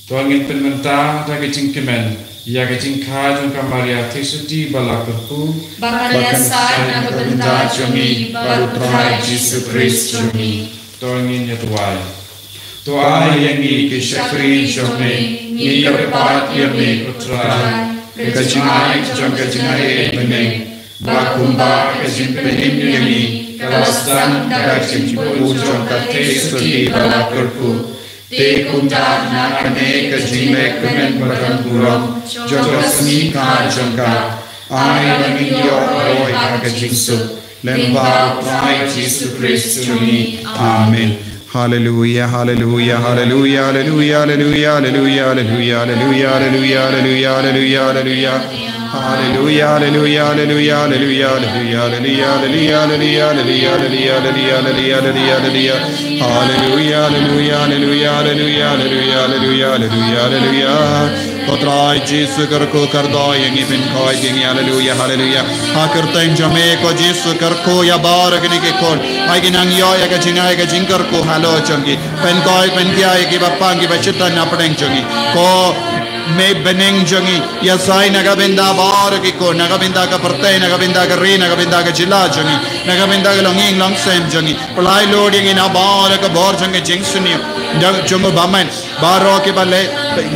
To ngin pynmynta da ka jingkmen ïa ka jingkha jong ka Maria Theisotti ba la kyrkhu, ba kan ïasaid na ka bynta jong ngi bad U Trai Jisu Khrist jong ngi. To ngin ïa duwai. To ai ïa ngi ki shakri jong me, ngi kyrpad ïa me ko Trai, ka jingai jong ka jingaiei bneng, ba kumba ka jingpynim ïa ngi ka la sdang da ka jingpynmih jong ka Theisotti ba la kyrkhu, te kumta na kane ka jingleh kmen ba kan burom jong ka sngi kha jong ka, ai ba ngin ïoh roi ha ka jingsuk, lyngba U Trai Jisu Khrist jong ngi. Amen. Haleluia, haleluia, haleluia, haleluia. Haleluia, haleluia, haleluia, haleluia. Haleluia, haleluia, haleluia, haleluia, haleluia, haleluia, haleluia. Haleluia, haleluia, haleluia, haleluia, haleluia, haleluia, haleluia, haleluia. Ko Trai Jisu kyrkhu kyrdoh ïa ngi, pynkhuid ïa ngi. Haleluia, haleluia. Ha kyrteng jong me ko Jisu kyrkhu ïa baroh kine ki khun. Ai ki nang ïoh ïa ka jingai ka jingkyrkhu halor jong ki. Pynkhuid pynkhia ïa kiba pang kiba shitom na pdeng jong ngi. Ko Mei bneng jong ngi, ïasaid na ka bynta baroh ki khun, na ka bynta ka pyrthei, na ka bynta ka ri, na ka bynta ka jylla jong ngi, na ka bynta ka longïing longsem jong ngi. Pynlait lut ïa ngi na baroh ka bor jong ka jingsniew. Dang jong u bymman baroh kiba leh,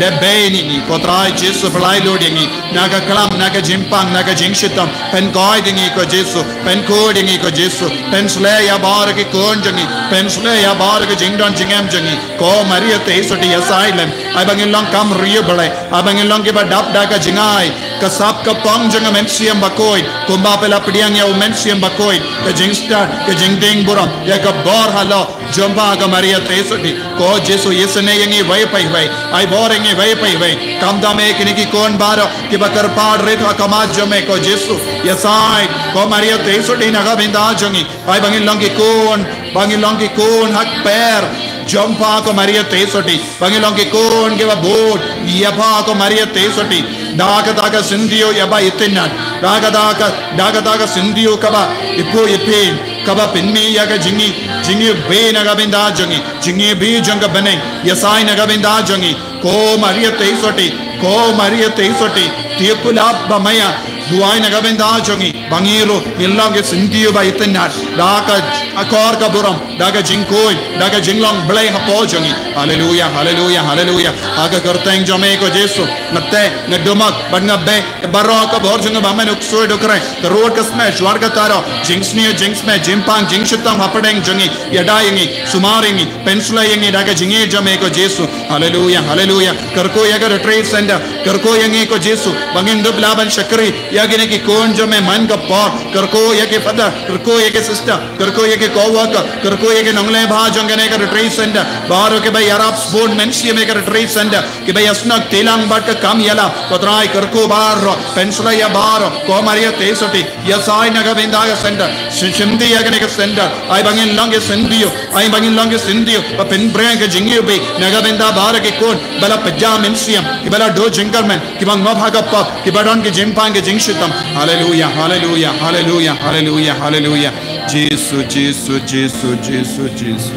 leh beiñ ïa ngi, ko Trai Jisu, pynlait lut ïa ngi na ka klam, na ka jingpang, na ka jingshitom. Pynkhuid ïa ngi ko Jisu, pynkhuid ïa ngi ko Jisu. Pynshlei ïa baroh ki khun jong ngi, pynshlei ïa baroh ki jingdon jingem jong ngi. Ko Maria Theisotti, ïasaid lem. Ai ba ngin long kam riewblei, ai ba ngin long kiba dap da ka jingai, ka sap ka pang jong ka Mynsiem Bakhuid, kumba phi la pdiang ïa u Mynsiem Bakhuid, ka jingstad, ka jingdeng burom ïa ka bor halor jong ka Maria Theisotti. Ko Jisu, ïasnoh ïa ngi iwei pa iwei, ai bor ïa ngi iwei pa iwei. Khamtam ïa kine ki khun baroh kiba kyrpad rit ha khmat jong me ko Jisu. Ïasaid ko Maria Theisotti na ka bynta jong ngi. Ai ba ngin long ki khun, ba ngin long ki khun ha kper jong ka Maria Theisotti. Ba ngin long ki khun kiba bud ïa ka Maria Theisotti. Da kata ka syntiew ïa ba itynnad, da kata ka, da kata ka syntiew kaba iphuh iphieng, kaba pynmih ïa ka jingï, jingïabei na ka bynta jong ngi, jingïabei jong ka bneng, ïasaid na ka bynta jong ngi. Ko Maria Theisotti, ko Maria Theisotti, tip u lap ba maïa, duwai na ka bynta jong ngi, ba ngi ruh ngin long ki syntiew ba itynnad da ka akor ka burom, da ka jingkhuid, da ka jinglong blei hapoh jong ngi. Haleluia, haleluia, haleluia. Ha ka kyrteng jong me ko Jisu, nga teh, nga dumok bad nga beh ïa baroh ka bor jong u bymman, u ksuid u kreh, ka rud ka smew, shuwa ka taro, jingsniew jingsmew, jingpang jingshitom hapdeng jong ngi. Ïada ïa ngi, sumar ïa ngi, pynshlei ïa ngi da ka jingïeit jong me ko Jisu. Haleluia, haleluia. Kyrkhu ïa ka retreat center, kyrkhu ïa ngi ko Jisu, ba ngin dup lah ban shakri ïa kine ki khun jong me man ka por. Kyrkhu ïa ki father, kyrkhu ïa ki sister, kyrkhu ïa ki co-worker, kyrkhu ïa ki nongleh bha jong kane ka retreat center, baroh kiba ïarap sbun mynsiem ïa ka retreat center, kiba ïasnoh kti lang bad ka kam ïalap. Ko Trai, kyrkhu baroh, pynshlei ïa baroh. Ko Maria Theisotti, ïasaid na ka bynta ka center, shim, shimti ïa kane ka center. Ai ba ngin long ki syntiew, ai ba ngin long ki syntiew ba pynbring ka jingïabei na ka bynta baroh ki khun ba la pynjah mynsiem, kiba la duh jingkyrmen, kiba ngop ha ka pop, kiba don ki jingpang ki jingshitom. Haleluia, haleluia, haleluia, haleluia, haleluia. Jisu, Jisu, Jisu, Jisu, Jisu.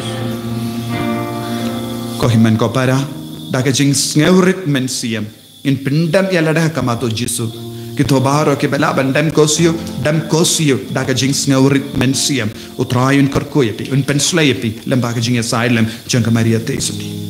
Ko hynmen ko para, da ka jingsngewrit mynsiem ngin pyndem ïa lade ha khmat u Jisu. Kito baroh kiba lah ban dem ko siew, dem ko siew da ka jingsngewrit mynsiem. U Trai un kyrkhu ïa phi, un pynshlei ïa phi lem bad ka jingïasaid lem jong ka Maria Theisotti.